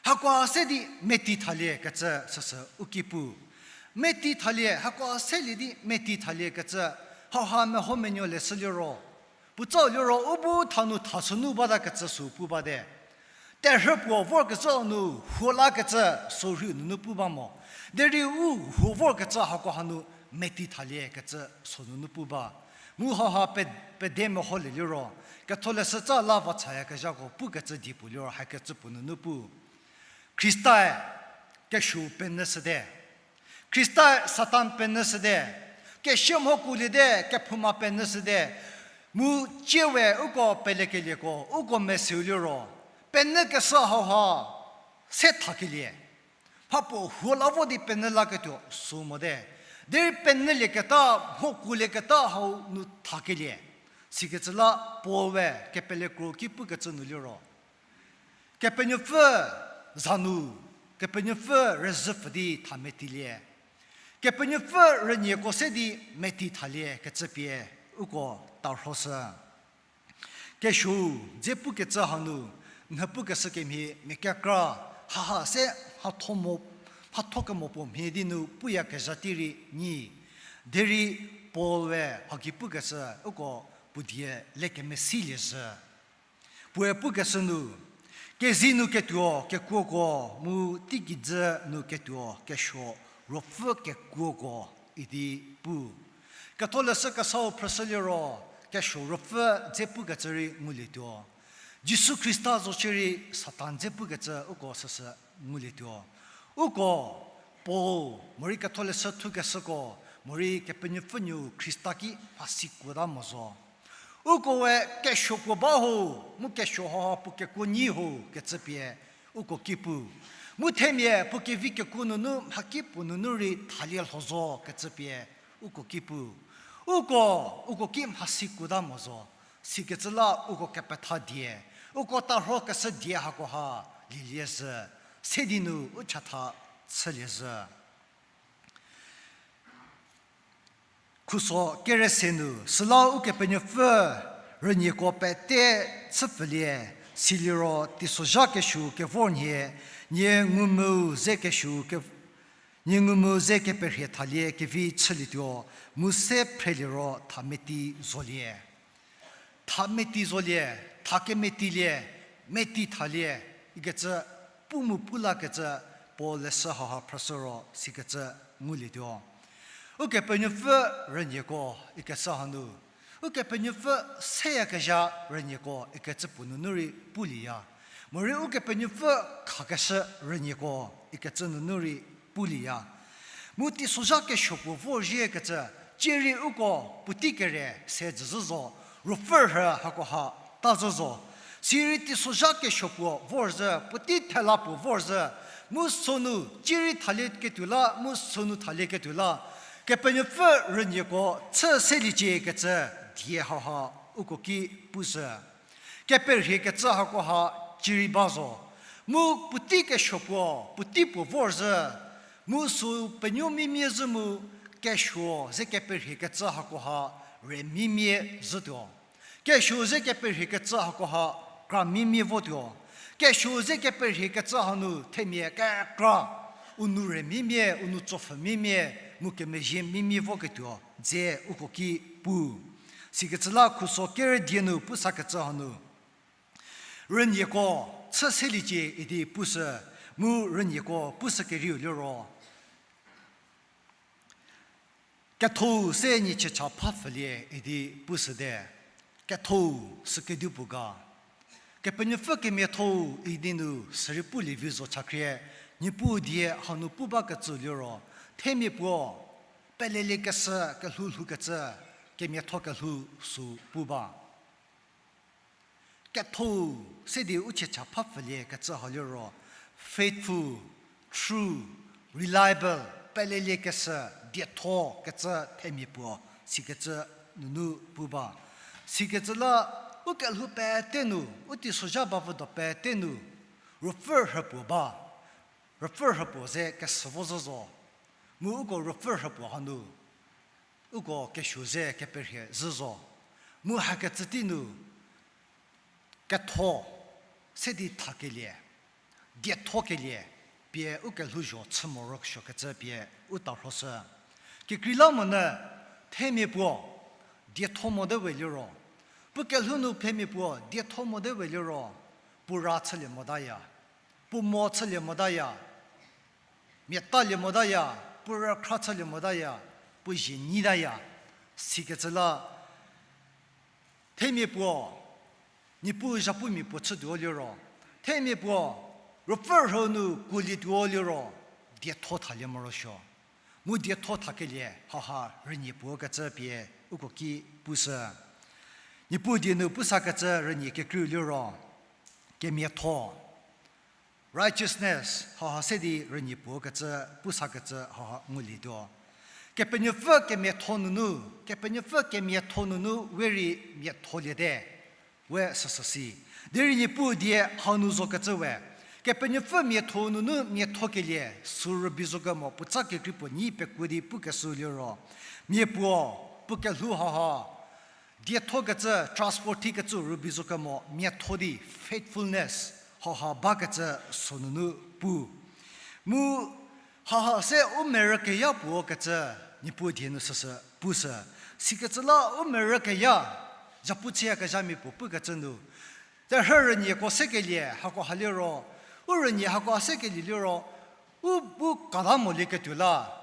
Hakoha se di meti thalie kecü süsü u ki pu. Meti thalie, hakoha selie di meti thalie kecü, hauha meho menuo leshü liro, puotsau liro u bu thanu thashünu bata kecü sü pu bate. Terhü puo vorkecü nu huo lakecü sü rhei nunu pu ba mo. Derei u huo vorkecü hakoha nu meti thalie kecü sü nunu pu ba. Mu hauha pe, pede meholie liro, ketholeshü tsa la va chayakezhako pukecü die puo liro hakecü puo nunu pu. Khristae kesuo penyü shüte. Khristae Satan penyü shüte. Kesia mho kuoliete, kephouma penyü shüte. Mu tsie we uko pelekelieko, uko meseu liro, penyü keshü hauha se thakelie. Mhapuo huo la vo di penyü laketuo sü mote. Derei penyülieketa, mho kuolieketa hau nu thakelie. Sikecü la Paul we kepele kro ki pukecü nu liro, Kepenuopfü za nu, Kepenuopfü rüzhü pfü di tha metilie. Kepenuopfü rünyieko se di meti thalie kecü pie uko tarhoshü. Kesuo dze pukecü hanu, nhü pukeshü kemhie mia kekra, haha se mhatho mo, mhatho kemo puo mhie di nu puyakezha tei rei nyi. Derei Paul we haki pukeshü uko puo die le kemesilie zhü. Puoe pukeshü nu, kezei nu ketuo kekuoko, mu teigei dzü nu ketuo kesuo ruopfü kekuoko idi pu. Ketholeshü Kesau phrüshü liro, kesuo ruopfü dze pukecü rei ngulietuo. Jisu Khrista zo shierei Satan dze pukecü uko süsü ngulietuo. Uko Paul, morei Ketholeshü thukeshüko, morei Kepenuopfü nuo Khrista ki mhasi kuota mo zo. Uko we kesuo puo ba ho, mu kesuo hauha puo kekuo nyi ho kecü pie uko ki pu. Mu themia puo kevi kekuo nunu mhaki puo nunu rei thalie lho zo kecü pie uko ki pu. Uko, uko ki mhasi kuota mo zo. Sikecü la uko kepetha die, uko tarhokeshü die hakoha lielie zhü, se di nu u chatha chülie zhü. Khuso kere se nu, süla Ukepenuopfü rünyieko pete chüpfülie, siliro teisozha kesuo kevor nhie, nie ngumvü ze kesuo ke-, nie ngumvü ze keperhie thalie kevi chülietuo, mu se phreliro tha meti zolie. Tha meti zolie, tha kemetilie, meti thalie, ikecü pu mu pu lakecü Paul leshü hauha phrüshü ro sikecü ngulietuo. Ukepenuopfü rünyieko ikecü hanu, Ukepenuopfü seyakezha rünyieko ikecü puo nunu rei pulieya. Morei Ukepenuopfü khakeshü rünyieko ikecü nunu rei pulieya. Mu teisozha kesuo puo vorzhiekecü, Cierei uko puotei kere se jüzhü zo, ruopfü rhü hakoha ta zhü zo. Sirei teisozha kesuo puo vor zhü, puotei thela puo vor zhü, mu sünu cierei thalieketuo la, mu sünu thalieketuo la, Kepenuopfü rünyieko chü seliecie kecü die hauha uko ki pushü. Keperhie kecü hakoha cierei ba zo. Mu puotei kesuo puo, puotei puo vor zhü, mu sü penuo mimie zhü mu kesuo ze keperhie kecü hakoha re mimie zhütuo. Kesuo ze keperhie kecü hakoha kra mimie votuo. Kesuo ze keperhie kecü hanu themia kekra, u nou re mimie, u nou tsopfhü mimie, mu kemezhie mimie voketuo dze uko ki pu. Sikecü la khuso kerü die nu pusakecü hanu, rünyieko chü seliecie idi pushü, mu rünyieko pushü kerieu liro, ketho se nyichiecha phapfülie idi pushüte. Ketho sü kedipuo ga? Kepenuopfü kemiatho idi nu sürei pulie vi zo chakhrie, Niepuu die hanu pu bakecü liro, themia puo peleliekeshü kelhou lhoukecü, kemiatho kelhou sü pu ba. Ketho se di u chiecha phapfülie kecü ha liro, faithful, true, reliable, peleliekeshü, dietho kecü themia puo, sikecü nunu pu ba. Sikecü la, u kelhou pete nu, u teisozha bavüdo pete nu, ruopfü rhüpuo ba, ruopfü rhüpuo ze kesü vo zhü zo, mu uko ruopfü rhüpuo hanu uko kesuo ze keperhie zhü zo. Mu hakecü tei nu ketho se di thakelie, diethokelie, pie u kelhouzho chü morosuokecü pie u tarhoshü. Kekreilamonyü themia puo dietho mote we liro, puo kelhou nu themia puo dietho mote we liro, puo ra chülie motaya, puo mo chülie motaya, miatalie motaya, puo rükhra chülie motaya, puo zie nyitaya, sikecü la themia puo, Niepuu zhapumia puo chütuo liro, themia puo, ruopfü rhü nu kuolietuo liro, dietho thalie morosuo. Mu dietho thakelie haha rünyi puo kecü pie uko ki pushü. Niepuu die nu pusakecü rünyi kekreiu liro, kemiatho, righteousness, haha se di rünyi puo kecü, pusakecü haha ngulietuo. Kepenuopfü kemiatho nunu, Kepenuopfü kemiatho nunu we rei miatholiete, we süsü si. Derei Niepuu die hanu zokecü we, Kepenuopfü miatho nunu miathokelie sü rübei zo kemo puotsa kekrei puo nyi pekuo di pukeshü liro, mia puo, puo kelhou haha diethokecü, trustworthy kecü rübei zo kemo miatho di faithfulness haha bakecü sü nunu pu. Mu haha se u merükeya puo kecü Niepuu die nu süsü pushü. Sikecü la u merükeya, zhapu chüyakezhamia puo pukecü nu, terhü rünyieko sekelie hako ha liro, u rünyi hako ha sekelie liro, u bu kata molieketuo la,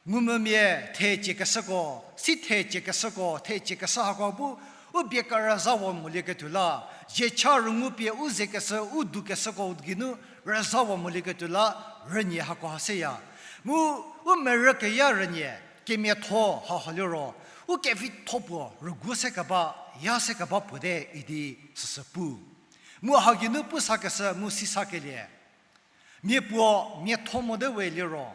ngumvümia thecie keshüko, si thecie keshüko, thecie keshü hako bu, u bie kerüzawa molieketuo la, ziecha rüngupie u zekeshü, u dukeshüko geinu rüzawa molieketuo la, rünyi hako ha seya. Mu u merükeya rünyi, kemiatho haha liro, u kevitho puo rügu se keba, ya se keba puo te idi süsü pu. Mu ha geinu pusakeshü mu sisakelie, mia puo miatho mote we liro,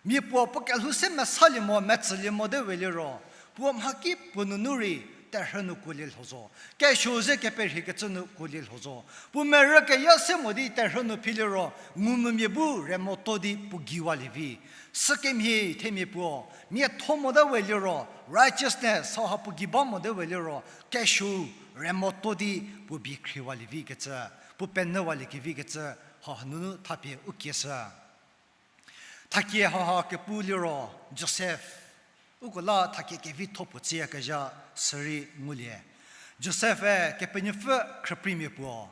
mia puo puo kelhou se mesalie mo, metsülie mote we liro, puo mhaki puo nunu rei terhü nu kuolie lho zo. Kesuo ze keperhiekecü nu kuolie lho zo. Puo merükeya se mo di terhü nu phi liro, ngumvümia bu remoto di puo geiwalie vi. Sükemhie themia puo, miatho mote we liro, righteousness, haha puo gei ba mote we liro, kesuo remoto di puo bie khriwalie vikecü, puo penyüwaliekevi kecü, haha nunu thapie u kieshü. Thakie haha kepu liro Josef, uko la thakie kevitho puo chüyakezha sürei ngulie. Josef-e Kepenuopfü khrüpreimia puo,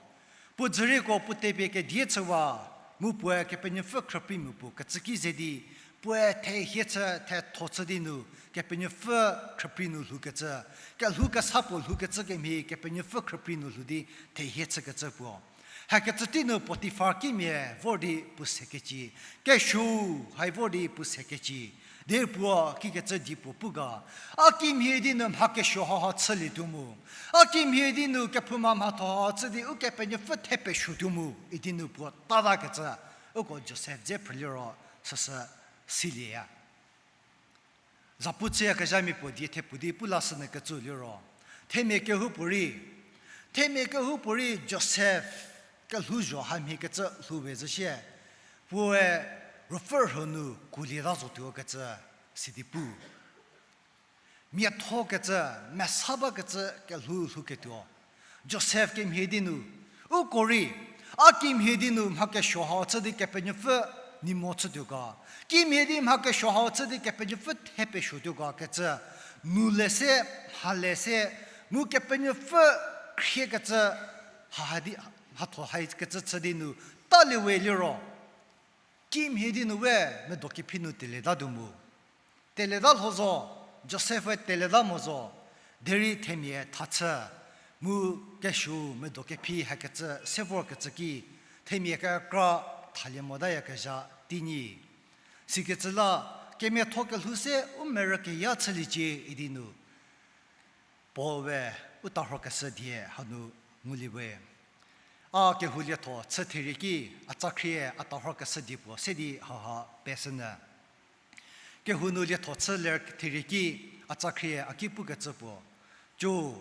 puo dzürieko puo tepie kedie chüwa, mu puoe Kepenuopfü khrüpreimia puo kecü ki ze di, puoe thehie chü, thetho chü di nu, Kepenuopfü khrüprei nu lhoukecü, kelhou kesa puo lhoukecü kemhie Kepenuopfü khrüprei nu lhou di thehie chükecü puo. Hakecü tei nu Potifar kimia vor di puo sekecie, kesuo hai vor di puo sekecie. Derei puo kikecü di puo pu ga, a kimhie di nu mha kesuo haha chülietuo mu, a kimhie di nu kephouma mhatho haha chü di Ukepenuopfü thepesuotuo mu, idi nu puo tatakecü, uko Josef dze phrüliro süsü silieya. Zapu chüyakezhamia puo die thepu di pu lashünyü kecü liro, themia kehoupuorei, themia kehoupuorei Josef kelhouzho hamhie kecü lhou we zhü shie, puoe ruopfü rhü nu kuolieta zotuo kecü sidi pu. Miatho kecü, mesa bakecü kelhou lhouketuo. Josef kemhie di nu, uko rei, a kimhie di nu mha kesuo hau chü di Kepenuopfü ni mo chütuo ga, kimhie di mha kesuo hau chü di Kepenuopfü thepesuotuo ga kecü, nu le se, mha le se, mu Kepenuopfü khriekecü, ha, ha di, mhatho haikecü chü di nu, talie we liro, kimhie di nu we medo kephi nu teleta tuo mu. Teleta lho zo, Josef-e teleta mo zo, derei themia tha chü, mu kesuo medo kephi hakecü se vorkecü ki, themia kekra thalie motayakezha tei nyi. Sikecü la, kemiatho kelhou se u merü keya chüliecie idi nu Paul we u tarhokeshü die hanu ngulie we. A kehou lietho chü therie ki, a tsakhrie a tarhokeshü die puo se di hauha pesünyü. Kehou nu lietho chü ler therie ki, a tsakhrie a ki pukecü puo, co,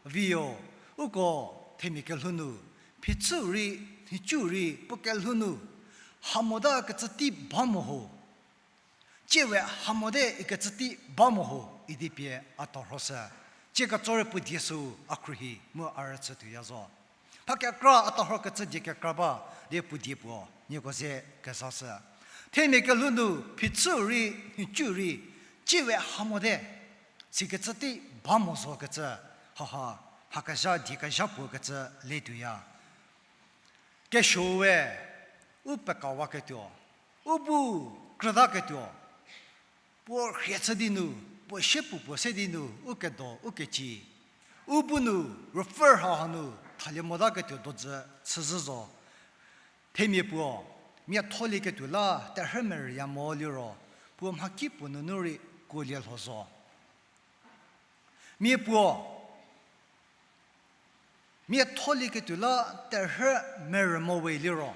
viyo, uko themia kelhou nu, phichüu rei, nhicu rei puo kelhou nu, ha motakecü tei ba mo ho. Tsie we ha mote ikecü tei ba mo ho idi pie a tarhoshü. Tsie ketso rei puo die süu a khruohi mu a rüchü tuoya zo. Mha kekra a tarhokecü die kekra ba di puo die puo nieko ze kezashü. Themia kelhou nu phichüu rei, nhicu rei, tsie we ha mote, sikecü tei ba mo zokecü, haha, mha kezha die kezha puo kecü le tuoya. Kesuoe, u pekawaketuo, u bu krütaketuo, puo rhie chü di nu, puo sie puo puo se di nu, u kedo, u keci. U bu nu, ruopfü rha hanu, thalie motaketuo dojü chüzhü zo. Themia puo, miatholieketuo la terhü merüya mo liro, puo mhakipuo nunu rei kuolie lho zo. Mia puo, miatholieketuo la terhü merü mo we liro,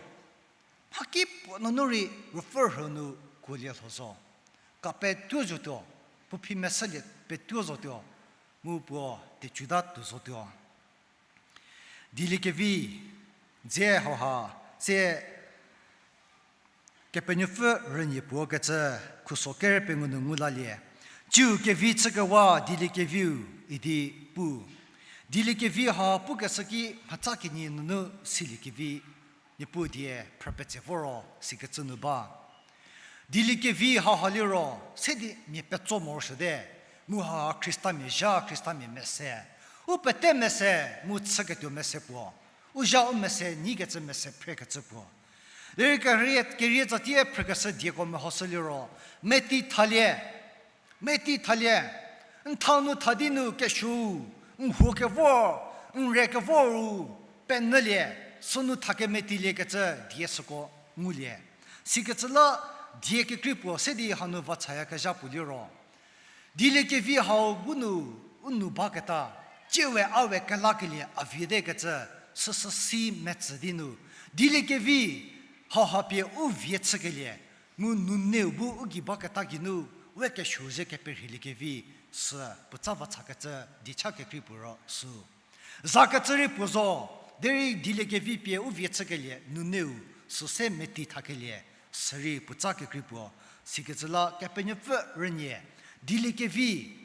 mhakipuo nunu rei ruopfü rhü nu kuolie lho zo. Kapetuo zotuo, puo phi meshülie petuo zotuo, mu puo tecuta tuo zotuo. Dieliekevi dze hauha se Kepenuopfü rünie puo kecü khuso kere pengou nu ngu lalie. Tsiu kevi chükewa dieliekeviu idi pu. Dieliekevi ha pukeshü ki mhatsa kenie nunu siliekevi Niepuu die phrü petse voro sikecü nu ba. Dieliekevi hauha liro, se di mia petso morosuote, mu ha Khristamia zha, Khristamia mese. U pete mese, mu chüketuo mese puo. U zha u mese, nyikecü mese phrekecü puo. Derei kerie, kerie tsatie phrükeshü dieko mehoshü liro, meti thalie, meti thalie, n thau nu tha di nu kesuou, n huo kevor, n re kevor ru, penyülie, sünu tha kemetilie kecü die süko ngulie. Sikecü la die kekrei puo se di hanu vachayakezha puo liro, dieliekevi hau bu nu u nu baketa, tsiewe a we kelakelie a vie te kecü, süsü si metsü di nu, dieliekevi hauha pie u vie chükelie, mu nuneu bu u gei baketa geinu, we kesuou ze keperhielie kevi, sü puotsa vachakecü diecha kekrei puo ro sü. Zakecü rei puo zo, derei dieliekevi pie u vie chükelie nuneu, süse meti thakelie, sürei puotsa kekrei puo, sikecü la Kepenuopfü rünie, dieliekevi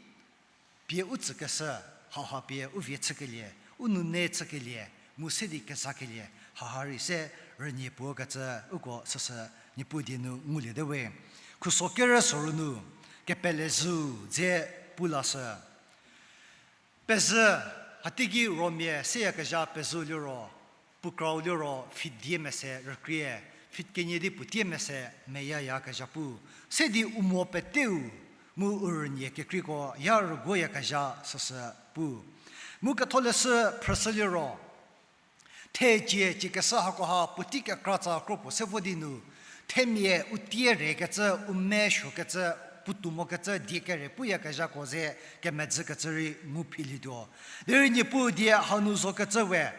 pie u tsükeshü, hauha pie u vie chükelie, u nune chükelie, mu se di kezakelie, hauha rei se rünie puo kecü uko süsü Niepuu die nu ngulie te we. Khuso kere soru nu, kepele zhü dze pu lashü. Pezhü, hateiki Romia seyakezha pezhü liro, pukrau liro feet die mese rükrie, feet kenie di puotie mese meyayakezha pu. Se di u mo peteu, mu u rünie kekreiko ya rüguoyakezha süsü pu. Mu ketholeshü phrüshü liro, thecie, ciekeshü hakoha puotei kekratsa kro puo se vo di nu, themia u tie rekecü, u me suokecü, puotou mokecü die kere puyakezhako ze kemedzükecü rei ngu philietuo. Derei Niepuu die hanu zokecü we,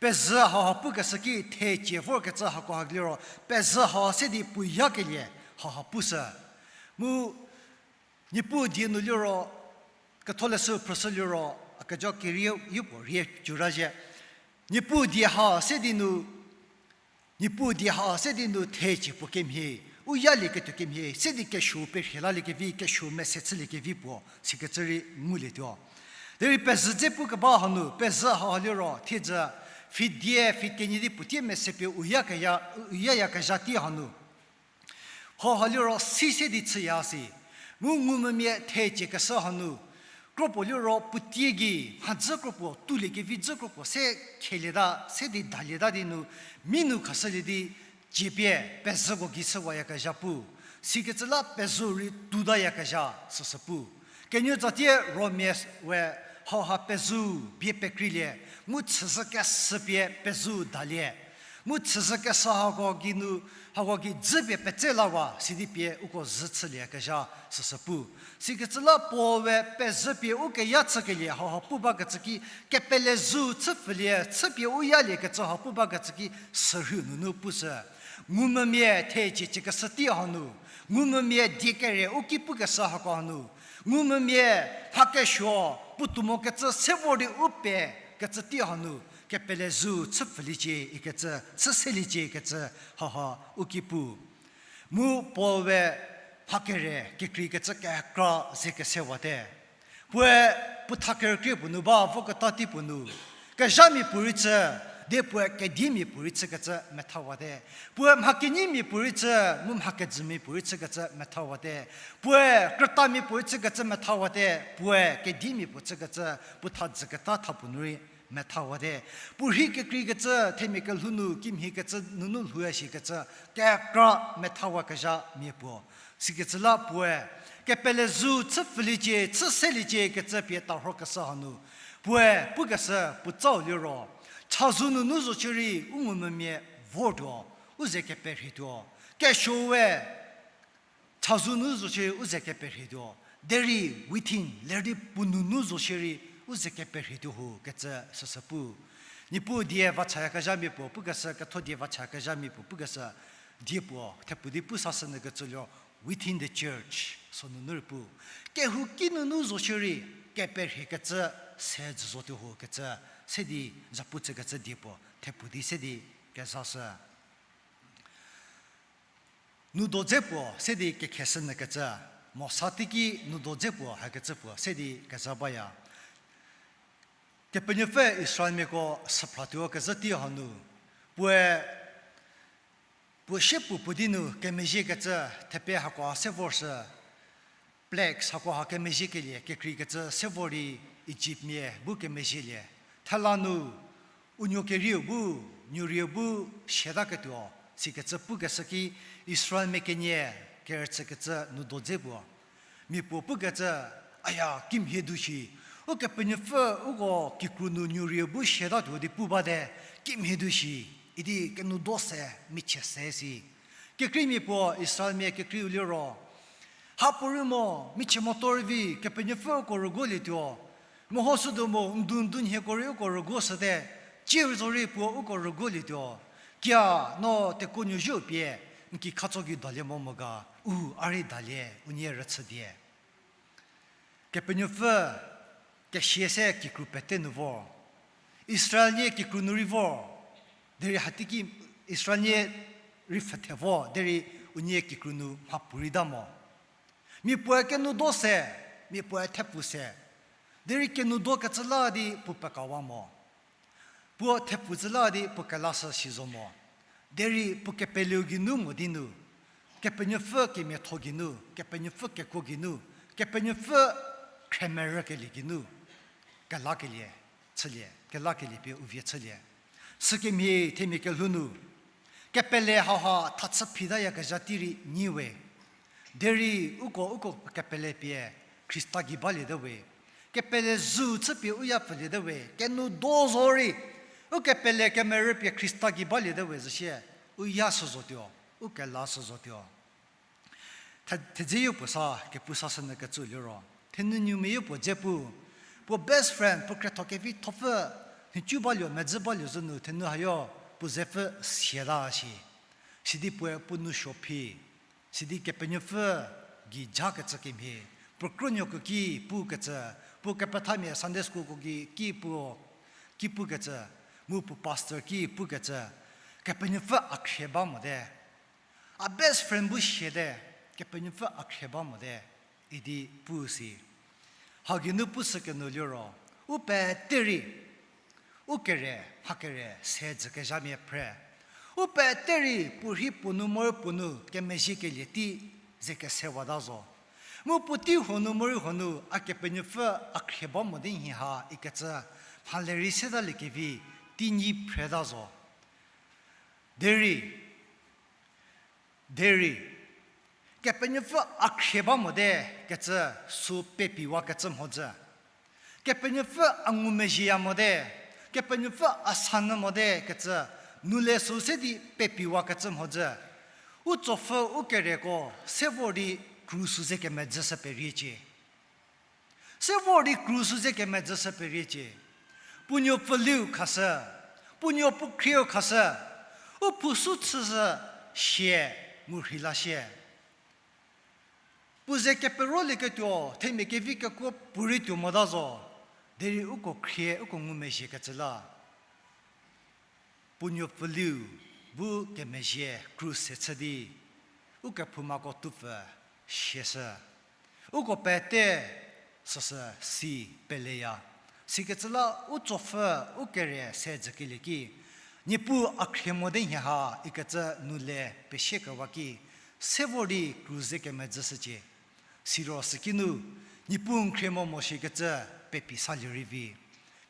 pezhü hauha pukeshü ki thecie vorkecü hakoha liro, pezhü hau se di puo yakelie hauha pushü. Mu Niepuu die nu liro, ketholeshü phrüshü liro, a kejo kerie yopuo rie cüra zhie. Niepuu die ha se di nu, Niepuu die ha se di nu thecie puo kemhie, u yalieketuo kemhie, se di kesuo perhie laliekevi, kesuo mese chüliekevi puo, sikecü rei ngulietuo. Derei pezhü dze pukeba hanu, pezhü hau liro, thiedzü, feet die, feet kenie di puo tie mese pie u yakeya, u yayakezha tei hanu. Hauha liro si se di chüya si. Mu ngumvümia thecie keshü hanu. Kropuo liro puo tie gei, mhadzü kropuo, tulie kevi dzü kropuo, se khelieta, se di dalieta di nu, mi nu khashülie di, cie pie, pezhüko gei chüwayakezha pu. Sikecü la pezhü rei tuotayakezha, süsü pu. Kenuo tsatie Romiawe hauha pezhü bie pekreilie, mu chüzhü kesü pie pezhü dalie. Mu chüzhü kesü hako gei nu, hako gei dzü pie petse lawa, sidi pie uko zhü chülieyakezha, süsü pu. Sikecü la Paul we pezhü pie u keya chükelie hauha pu bakecü ki, kepele zhü chü pfülie, chüpie u yaliekecü hau pu bakecü ki, sürhü nunu pushü. Ngumvümia thecie cie keshü tei hanu, ngumvümia die kere u ki pukeshü hako hanu, ngumvümia mha kesuo, puotou mokecü se vor di u pekecü tei hanu, kepele zhü chü pfüliecie ikecü, chü seliecie ikecü, hauha u ki pu. Mu Paul we mha kere kekreikecü kekra ze kesewate. Puoe puo tha kerükrie puo nu ba voketa tei puo nu, kezhamia puorei chü, di puoe kedimia puorei chükecü methawate. Puoe mha kenyimia puorei chü, mu mha kejümia puorei chükecü methawate. Puoe krütamia puorei chükecü methawate, puoe kedimia puo chükecü, puo thadzüketa tha puo nu rei methawate. Puo rhi kekreikecü, themia kelhou nu kimhiekecü nunu lhouya shikecü, kekra methawakezha mia puo. Sikecü la puoe, kepele zhü chü pfüliecie, chü seliecie kecü pie tarhokeshü hanu. Puoe, pukeshü puo tsau liro, chazou nunu zo shierei u ngumvümia vortuo, u ze keperhietuo. Kesuo we, chazou nu zo shierei u ze keperhietuo. Derei within, ler di puo nunu zo shierei u ze keperhietuo ho kecü süsü pu. Niepuu die vachayakezhamia puo, pukeshü ketho die vachayakezhamia puo, pukeshü die puo, thepu di pu sashünyü kecü liro, within the church, so nunu rei pu. Kehouki nunu zo shierei, keperhiekecü se jü zotuo ho kecü, se di zapu chükecü die puo, thepu di se di kezashü. Nudo dze puo se di kekheshünyü kecü, Mosa teiki nudo dze puo hakecü puo se di kezha baya. Kepenuopfü Israelmiako süphratuo kezhü tei hanu, puoe, puo sie puo puo di nu kemezhiekecü thepe hakoha se vorshü, plagues hakoha kemezhiekelie kekreikecü se vor di Ijiptmia bu kemezhielie. Thela nu, u nuo kerieu bu, nuo rieu bu siataketuo, sikecü pukeshü ki Israelmia kenie kerüchükecü nudo dze puo. Mia puo pukecü, aya, kimhie du shi. Ukepenuopfü uko kikru nu nuo rieu bu siatatuo di pu bate, kimhie du shi. Idi kenudo se, michie se si. Kekreimia puo Israelmia kekreiu liro, hapuorei mo, michie motor vi, Kepenuopfü uko rügolietuo. Mehoshü do mo, ndu ndu nhieko rei uko rügoshüte, cie zorei puo uko rügolietuo. Kia, no tekuonuo zhü pie, n ki khatso gei dalie mo mo ga, u, a rei dalie, unie rüchü die. Kepenuopfü, kesia se kikru pete nu vor. Israelmia kikru nu rei vor. Derei hateiki Israelmia rei pfhüthe vo, derei unie kikru nu mhapuorei ta mo. Mia puoe kenudo se, mia puoe thepfu se. Derei kenudokecü la di puo pekawa mo. Puo thepfu cü la di puo kelashü si zo mo. Derei puo kepeleu geinu mo di nu, Kepenuopfü kemiatho geinu, Kepenuopfü kekuo geinu, Kepenuopfü khremerükelie geinu, kelakelie chülie, kelakelie pie u vie chülie. Sükemhie themia kelhou nu, kepele hauha thachü phitayakezha tei rei nyi we. Derei uko, uko kepele pie Khrista gei baliete we. Kepele zhü chüpie u ya pfüliete we. Kenudo zorei, u kepele kemerü pie Khrista gei baliete we zhüsie, u ya sü zotuo, u kela sü zotuo. Thedze yopuo sa kepu sashünyü kecü liro, thenu nuomia yopuo dze pu, puo best friend, puo khrietho kevi thopfü, nhicu baluo, medzü baluo zhü nu thenu hayo, puo zepfü siata shi. Sidi puoe puo nou suo phi, sidi Kepenuopfü gei ja kecü kemhie, puo krünuoko ki pukecü, puo kepethamia Sunday schoolko gei ki pu, ki pukecü, mu puo pastor ki pukecü, Kepenuopfü a khrie ba mote. A best friend bu siate, Kepenuopfü a khrie ba mote, idi pu si. Hageinu pushü kenu liro, u pete rei, u kere, mha kere, se dzükezhamia phre. U pete rei, puorhi puo nu morei puo nu, kemezhiekelie tei, ze kesewata zo. Mu puotei huo nu morei huo nu, a Kepenuopfü a khrie ba mote nhie ha ikecü, mhale rei seta liekevi, teinyi phreta zo. Derei, derei, Kepenuopfü a khrie ba mote kecü sü pepiwakecü mhodzü. Kepenuopfü a ngumezhieya mote, Kepenuopfü a sanyü mote kecü, nu le sü se di pepiwakecü mhodzü. U tsopfü u kereko, se vor di krus ze kemedzüshü periecie. Se vor di krus ze kemedzüshü periecie. Puo nuo pfüliu khashü, puo nuo puo khrieu khashü, u phusu chüshü sie, mu rheila sie. Puo ze keperolieketuo, themia kevi kekuo puorei tuo mota zo, derei uko khrie, uko ngumezhiekecü la. Puo nuo pfüliu bu kemezhie krus se chü di, ukephoumako tupfü siashü. Uko pete süsü si peleya. Sikecü la u tsopfü u kere se dzükelie ki, Niepuu a khrie mote nhie ha ikecü nu le pesiekewa ki, se vor di krus ze kemedzüshücie. Siro sükinu, Niepuu n khrie mo mo shikecü pepi salie rei vi.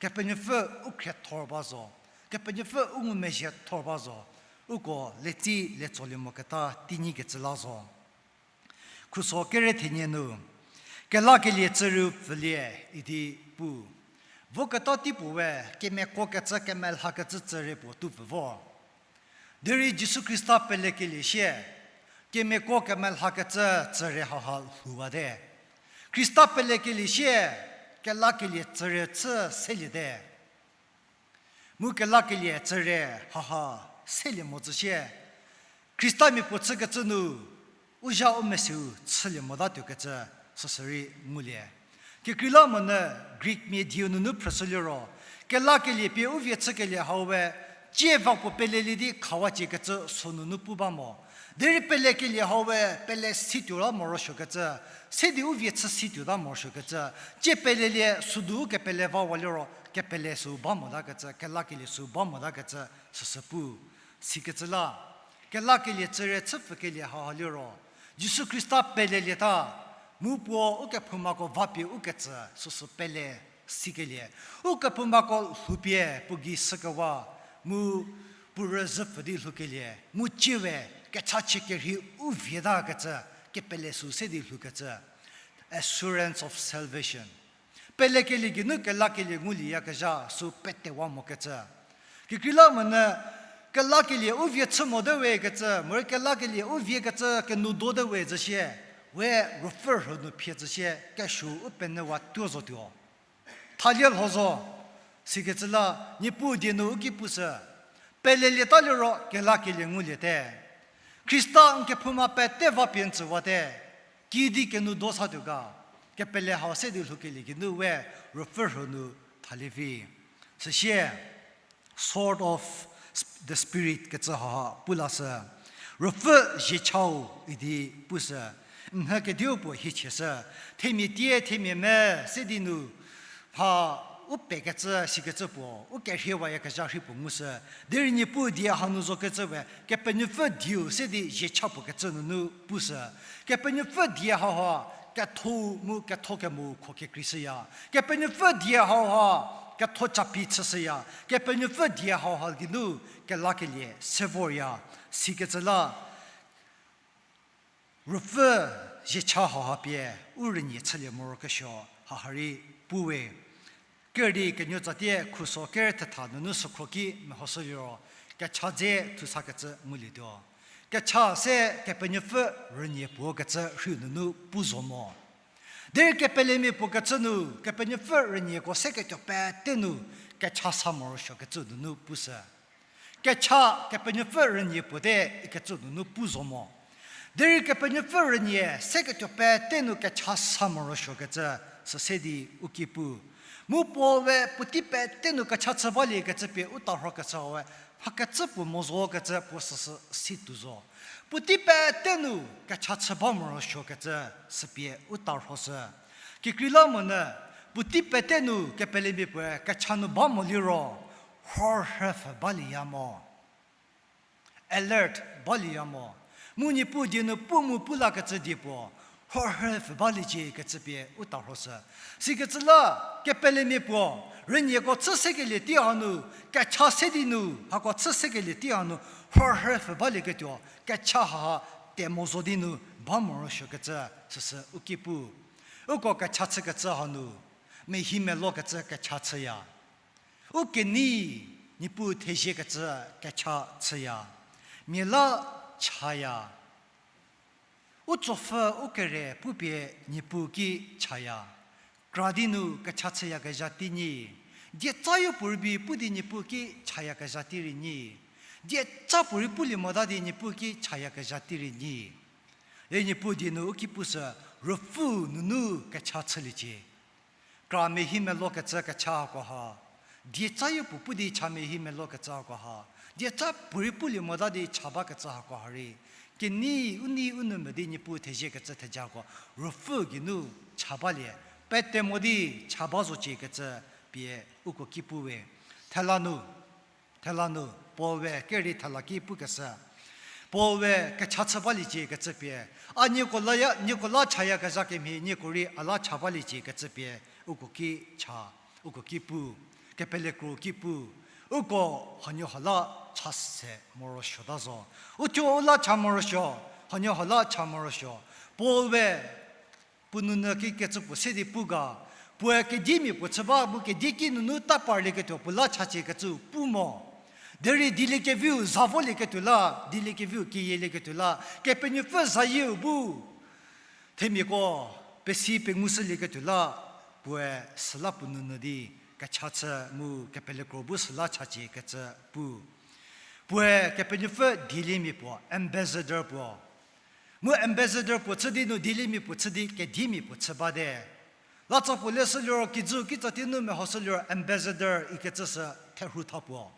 Kepenuopfü u khriethor ba zo, Kepenuopfü u ngumezhiethor ba zo, uko letsi letsolie moketa teinyikecü la zo. Khuso kere thenie nu, kelakelie tsürieu pfülie idi pu. Voketa teipuo we, kemiako kecü kemelhakecü tsürie puo tupfü vo. Derei Jisu Khrista pelekelie sie, kemiako kemelhakecü tsürie haha lhouwate. Khrista pelekelie sie, kelakelie tsürie chü seliete. Mu kelakelie tsürie haha selie mo tsü sie, Khristamia puo chükecü nu, u zha u meseu chülie motatuokecü süsü rei ngulie. Kekreilamonyü Greek mia dieu nunu phrüshü liro, kelakelie pie u vie chükelie hau we, tsie va puo pelelie di khawaciekecü sünunu pu ba mo. Derei pelekelie hau we pele situo la morosuokecü, se di u vie chü situo ta morosuokecü, tsie pelelie südu u kepele vawa liro, kepele sü ba motakecü, kelakelie sü ba motakecü, süsü pu. Sikecü la, kelakelie tsürie chüpfükelie haha liro, Jisu Khrista pelelieta, mu puo ukephoumako vapie ukecü süsü pele sikelie. Ukephoumako lhoupie puo gei shükewa, mu puo rüzhüpfü di lhoukelie, mu tsie we kechachie kerhei u vietakecü kepele sü se di lhoukecü. Assurance of salvation. Pelekelie geinu kelakelie ngulieyakezha sü petewa mokecü. Kekreilamonyü kelakelie u vie chü mote we kecü, morei kelakelie u viekecü kenoudute we zhü sie, we ruopfü rhü nu phie zhü sie, kesuo u penyüwa tuo zotuo. Thalie lho zo, sikecü la, Niepuu die nu u ki pushü, pelelieta liro kelakelie nguliete. Khrista n kephouma pete vapie n tsüwate, kidi kenoudo satuo ga, kepele hau se di lhoukelie geinu we ruopfü rhü nu thalie vi. Süsie, sword of the Spirit kecü haha pu lashü. Ruopfü ziechau idi pushü. Nhü kediu puo hichieshü. Themia tie, themia me, se di nu mha u pekecü, sikecü puo, u kerhiewayakezha rhei puo ngushü. Derei Niepuu die hanu zokecü we, Kepenuopfü dieu se di ziecha puo kecü nunu pushü. Kepenuopfü die hauha, ketho mu ketho kemo kho kekreishüya. Kepenuopfü die hauha, ketho capi chüshüya. Kepenuopfü die hauha geinu, kelakelie se vorya. Sikecü la, ruopfü ziecha hauha pie, u rünie chülie morokesuo haha rei puwe. Kerdi kenuotsatie khuso kere thetha nunu sükhro ki mehoshü liro, kecha dze thusakecü ngulietuo. kecha se Kepenuopfü rünie puo kecü rhiu nunu pu zo mo. Derei kepelemia puo kecü nu, Kepenuopfü rünieko se ketuo pete nu kecha sa morosuo kecü nunu pushü. Kecha Kepenuopfü rünie puo te ikecü nunu pu zo mo. Derei Kepenuopfü rünie se ketuo pete nu kecha sa morosuo kecü, süse di u ki pu. Mu Paul we puotei pete nu kecha chü balie kecü pie u tarho kecü we, mha kecü puo mo zo kecü puo süsü si tuo zo. Puotei pete nu kecha chü ba morosuo kecü süpie u tarhoshü. Kekreilamonyü, puotei pete nu kepelemia puoe kecha nu ba mo liro, hor rhü pfü balieya mo. Alert balieya mo. Mu Niepuu die nu pu mu pu lakecü die puo, hor rhü pfü baliecie kecü pie u tarhoshü. Sikecü la, kepelemia puo, rünieko chü sekelie tei hanu, kecha se di nu hako chü sekelie tei hanu, hor rhü pfü balieketuo kecha haha te mo zo di nu ba morosuo kecü süsü u ki pu. Uko kecha chükecü hanu, mehi melo kecü kecha chüya. U kenei, Niepuu thezie kecü kecha chüya. Mia la chaya. U tsopfü u kere pupie Niepuu ki chaya. Kra di nu kecha chüyakezha tei nyi. Dieca yopuorei bi pu di Niepuu ki chayakezha tei rei nyi. Dieca puorei pulie mota di Niepuu ki chayakezha tei rei nyi. E Niepuu die nu u ki pushü, Ruopfü nunu kecha chüliecie. Kra mehi melo kecü kecha hakoha, dieca yopuo pu di cha mehi melo kecü hakoha, dieca puorei pulie mota di cha bakecü hakoha rei, kenei u nei u nou mo di Niepuu thezie kecü thejako, Ruopfü geinu cha balie, pete mo di cha ba zocie kecü pie uko ki pu we. Thela nu, thela nu, Paul we kerei thela ki pukeshü. Paul we kecha chü baliecie kecü pie, a nieko la ya, nieko la chayakezha kemhie nieko rei a la cha baliecie kecü pie, uko ki cha, uko ki pu, kepelekro ki pu, uko hanuo ha la cha se morosuota zo. Uthuo u la cha morosuo, hanuo ha la cha morosuo. Paul we puo nounyü ki kecü puo se di pu ga, puoe kedimia puo chü ba mu kedi ki nunu ta parlieketuo puo la chacie kecü pu mo. Derei dieliekeviu za volieketuo la, dieliekeviu keyielieketuo la, Kepenuopfü zayieu bu themiako pesi pengushülieketuo la, puoe süla puo nounyü di kecha chü mu kepelekro bu süla chacie kecü pu. Puoe Kepenuopfü dieliemia puo, ambassador puo. Mu ambassador puo chü di nu dieliemia puo chü di kedimia puo chü bate. Latsa puo leshü liro kijü kitsatie nu mehoshü liro ambassador ikecü sü therhu tha puo.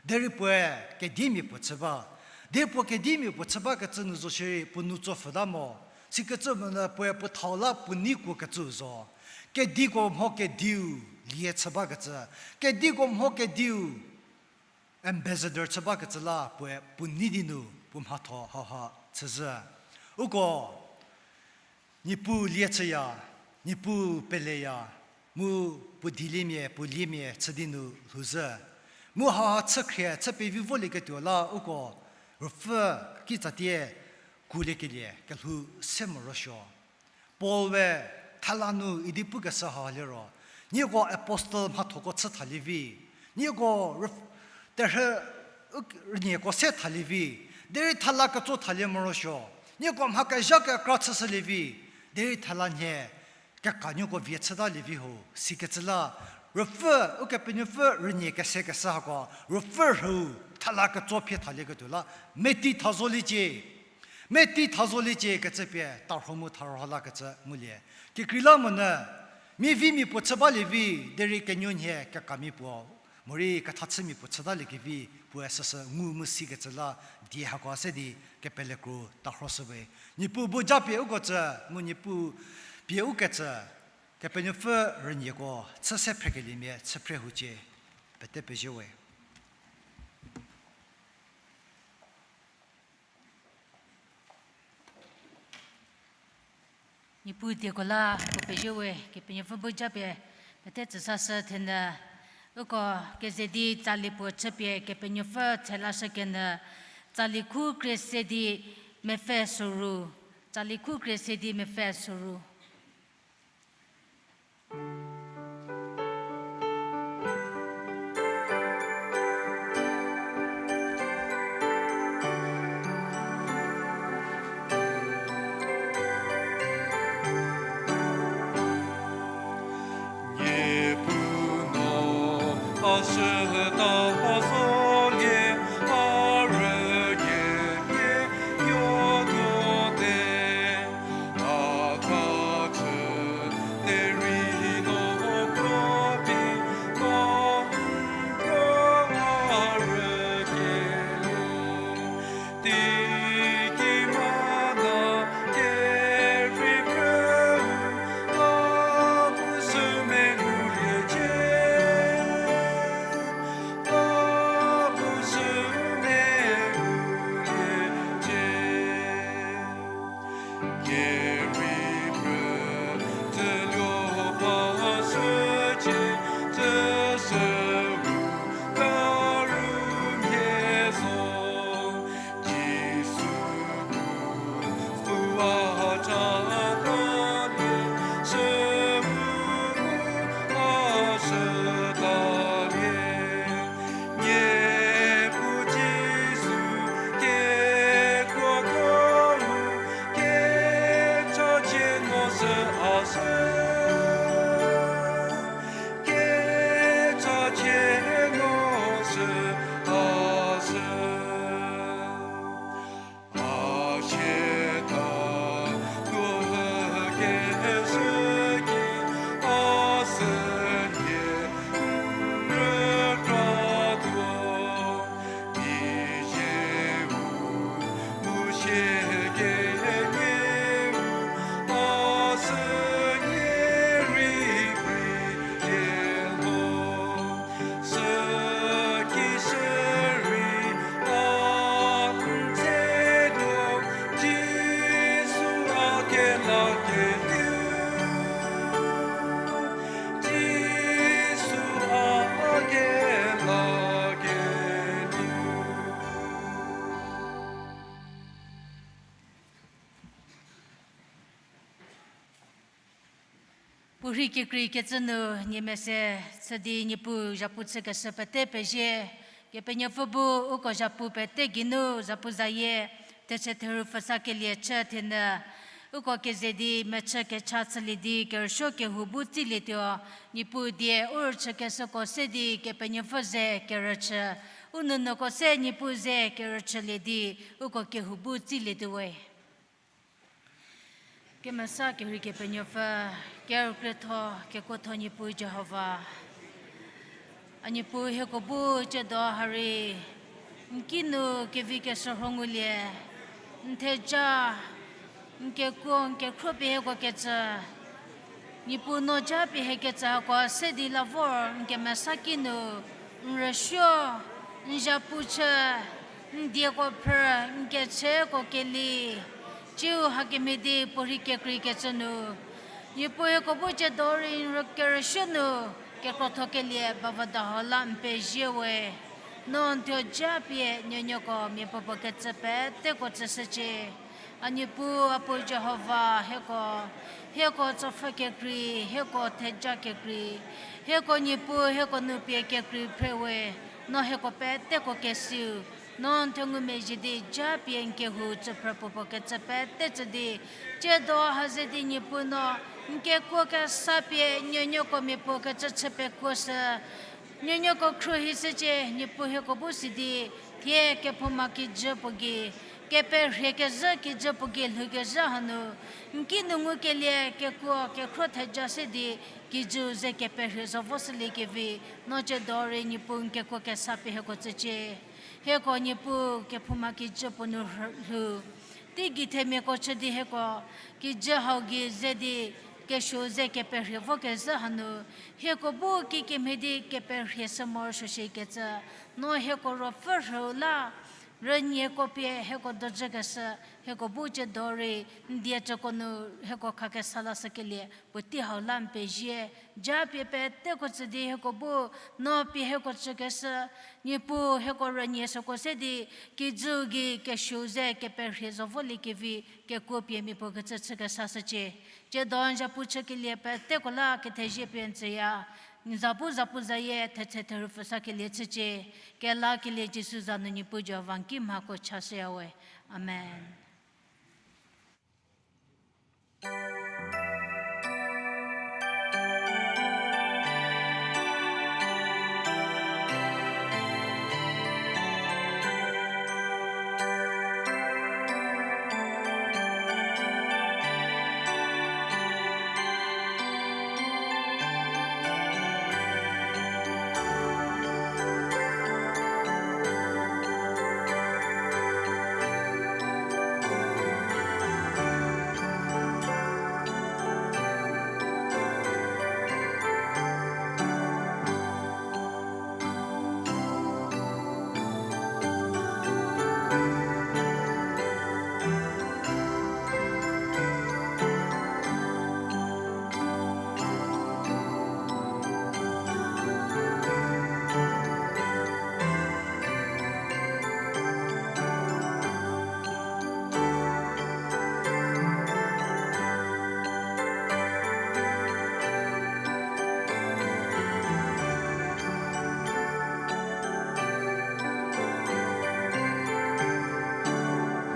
Derei puoe kedimia puo chü ba. Derei puo kedimia puo chü bakecü nu zo shierei puo nou tso pfhüta mo. Sikecü monyü puoe puo thau la puo nei kuokecü zo. Kediko mho kediu lie chü bakecü. Kediko mho kediu ambassador chü bakecü la puoe puo nei di nu puo mhatho hauha chüzhü. Uko Niepuu lie chüya, Niepuu peleya, mu puo dieliemia, puo liemia chü di nu lhouzhü. Mu haha chükhrie chü pevi volieketuo la uko Ruopfü kitsatie kuliekelie kelhou se morosuo. Paul we thela nu idi pukeshü ha liro, nieko apostle mhathoko chü thalie vi, nieko rüf-, terhü, u, rünieko se thalie vi, derei thela ketso thalie morosuo, nieko mha kezha kekra chüshülie vi, derei thela nhie kekanuoko vie chütalie vi ho, sikecü la, Ruopfü, Ukepenuopfü rünie kese keshü hako, Ruopfü rhüu thela ketso phie thalieketuo la, meti tha zoliecie. Meti tha zoliecie kecü pie tarho mu tharho lakecü ngulie. Kekreilamonyü, mia vi mia puo chü balie vi, derei kenuonhie kekamia puo, morei kethachümia puo chütaliekevi, puoe süsü ngu mu sikecü la, die hako se di kepelekro tarhoshüwe. Niepuu bu japie uko tsü, mu Niepuu pie ukecü, Kepenuopfü rünieko chü se phrekeliemia chü phre hucie, pete pezie we. Niepuu dieko la puo pezie we, Kepenuopfü bu japie pete tsüsashü thenyü, uko keze di tsali puo chüpie Kepenuopfü thelashükenyü, tsali khu krie se di mepfü soru, tsali khu krie se di mepfü soru. Puorhi kekreikecü nu nie mese chü di Niepuu zhapu chükeshü pete pezie. Kepenuopfü bu uko zhapu pete geinu zapu zayie, thetse therhu pfhüsakelie chü thenyü. Uko keze di mechü kecha chülie di kerüsuo kehou bu tsilietuo, Niepuu die u rüchükeshüko se di Kepenuopfü ze kerüchü, u nounyüko se Niepuu ze kerüchülie di uko kehou bu tsilietuo we. Kemesa kerhei Kepenuopfü, kerükrietho, kekuotho Niepuu Jihova. A Niepuu hieko bu tsiedo ha rei, n kinu kevi keshürho ngulie, n theja, n kekuo, n kekhro pie hieko kecü, Niepuu no ja pie hiekecü hako se di la vor n kemesa kinu, n rüsuo, n zhapu chü, n dieko phrü, n kecheko keli, tsiu hakemhie di puorhi kekreikecü nu, Niepuu hieko bu tsiedo rei n rü kerüsuo nu, kekrothokelie bavüda hau la n pezie we. No n thuo ja pie nuonuoko miapuopuo kecü peteko tsüshücie. A Niepuu, a Puo Jihova, hieko, hieko tsopfhü kekrei, hieko theja kekrei, hieko Niepuu, hieko nu pie kekrei phre we, no hieko peteko kesiu, no n thuo ngumezhie di ja pie n kehou tsüphrü puopuo kecü pete tsü di, tsiedo ha ze di Niepuu no, n kekuo kesa pie nuonuoko miapuo kecü chü pekuoshü, nuonuoko khruohishücie, Niepuu hieko bu si di, thie kephouma kijü puo gei, keperhie kezhü kijü puo gei lhoukezhü hanu, n kinu ngukelie kekuo kekhro theja se di, kijüu ze keperhie zo voshüliekevi, no tsiedo rei Niepuu n kekuo kesa pie hieko tsücie. Hieko Niepuu kephouma kijü puo nu lhou, teigei themiako chü di hieko kijü hau gei ze di kesuou ze keperhie vokezhü hanu, hieko bu kikemhie di keperhie shü morosuo shikecü, no hieko ruopfü rhüu la, rünieko pie hieko dojükeshü, hieko bu tsiedo rei n die cüko nu hieko khakesa lashükelie puotei hau la n pezie. Ja pie peteko tsü di hieko bu no pie hieko tsükeshü, Niepuu hieko rünie süko se di, kijüu gei kesuou ze keperhie zo voliekevi kekuo pie miapuo kecü chükesashücie. Tsiedo n zhapu chükelie peteko la kethezie pie n tsüya, n za bu zapuzayie thetse therhu pfhüsakelie chücie. Kelakelie Jisu za nu Niepuu Jihova n ki mhako chashüya we. Amen.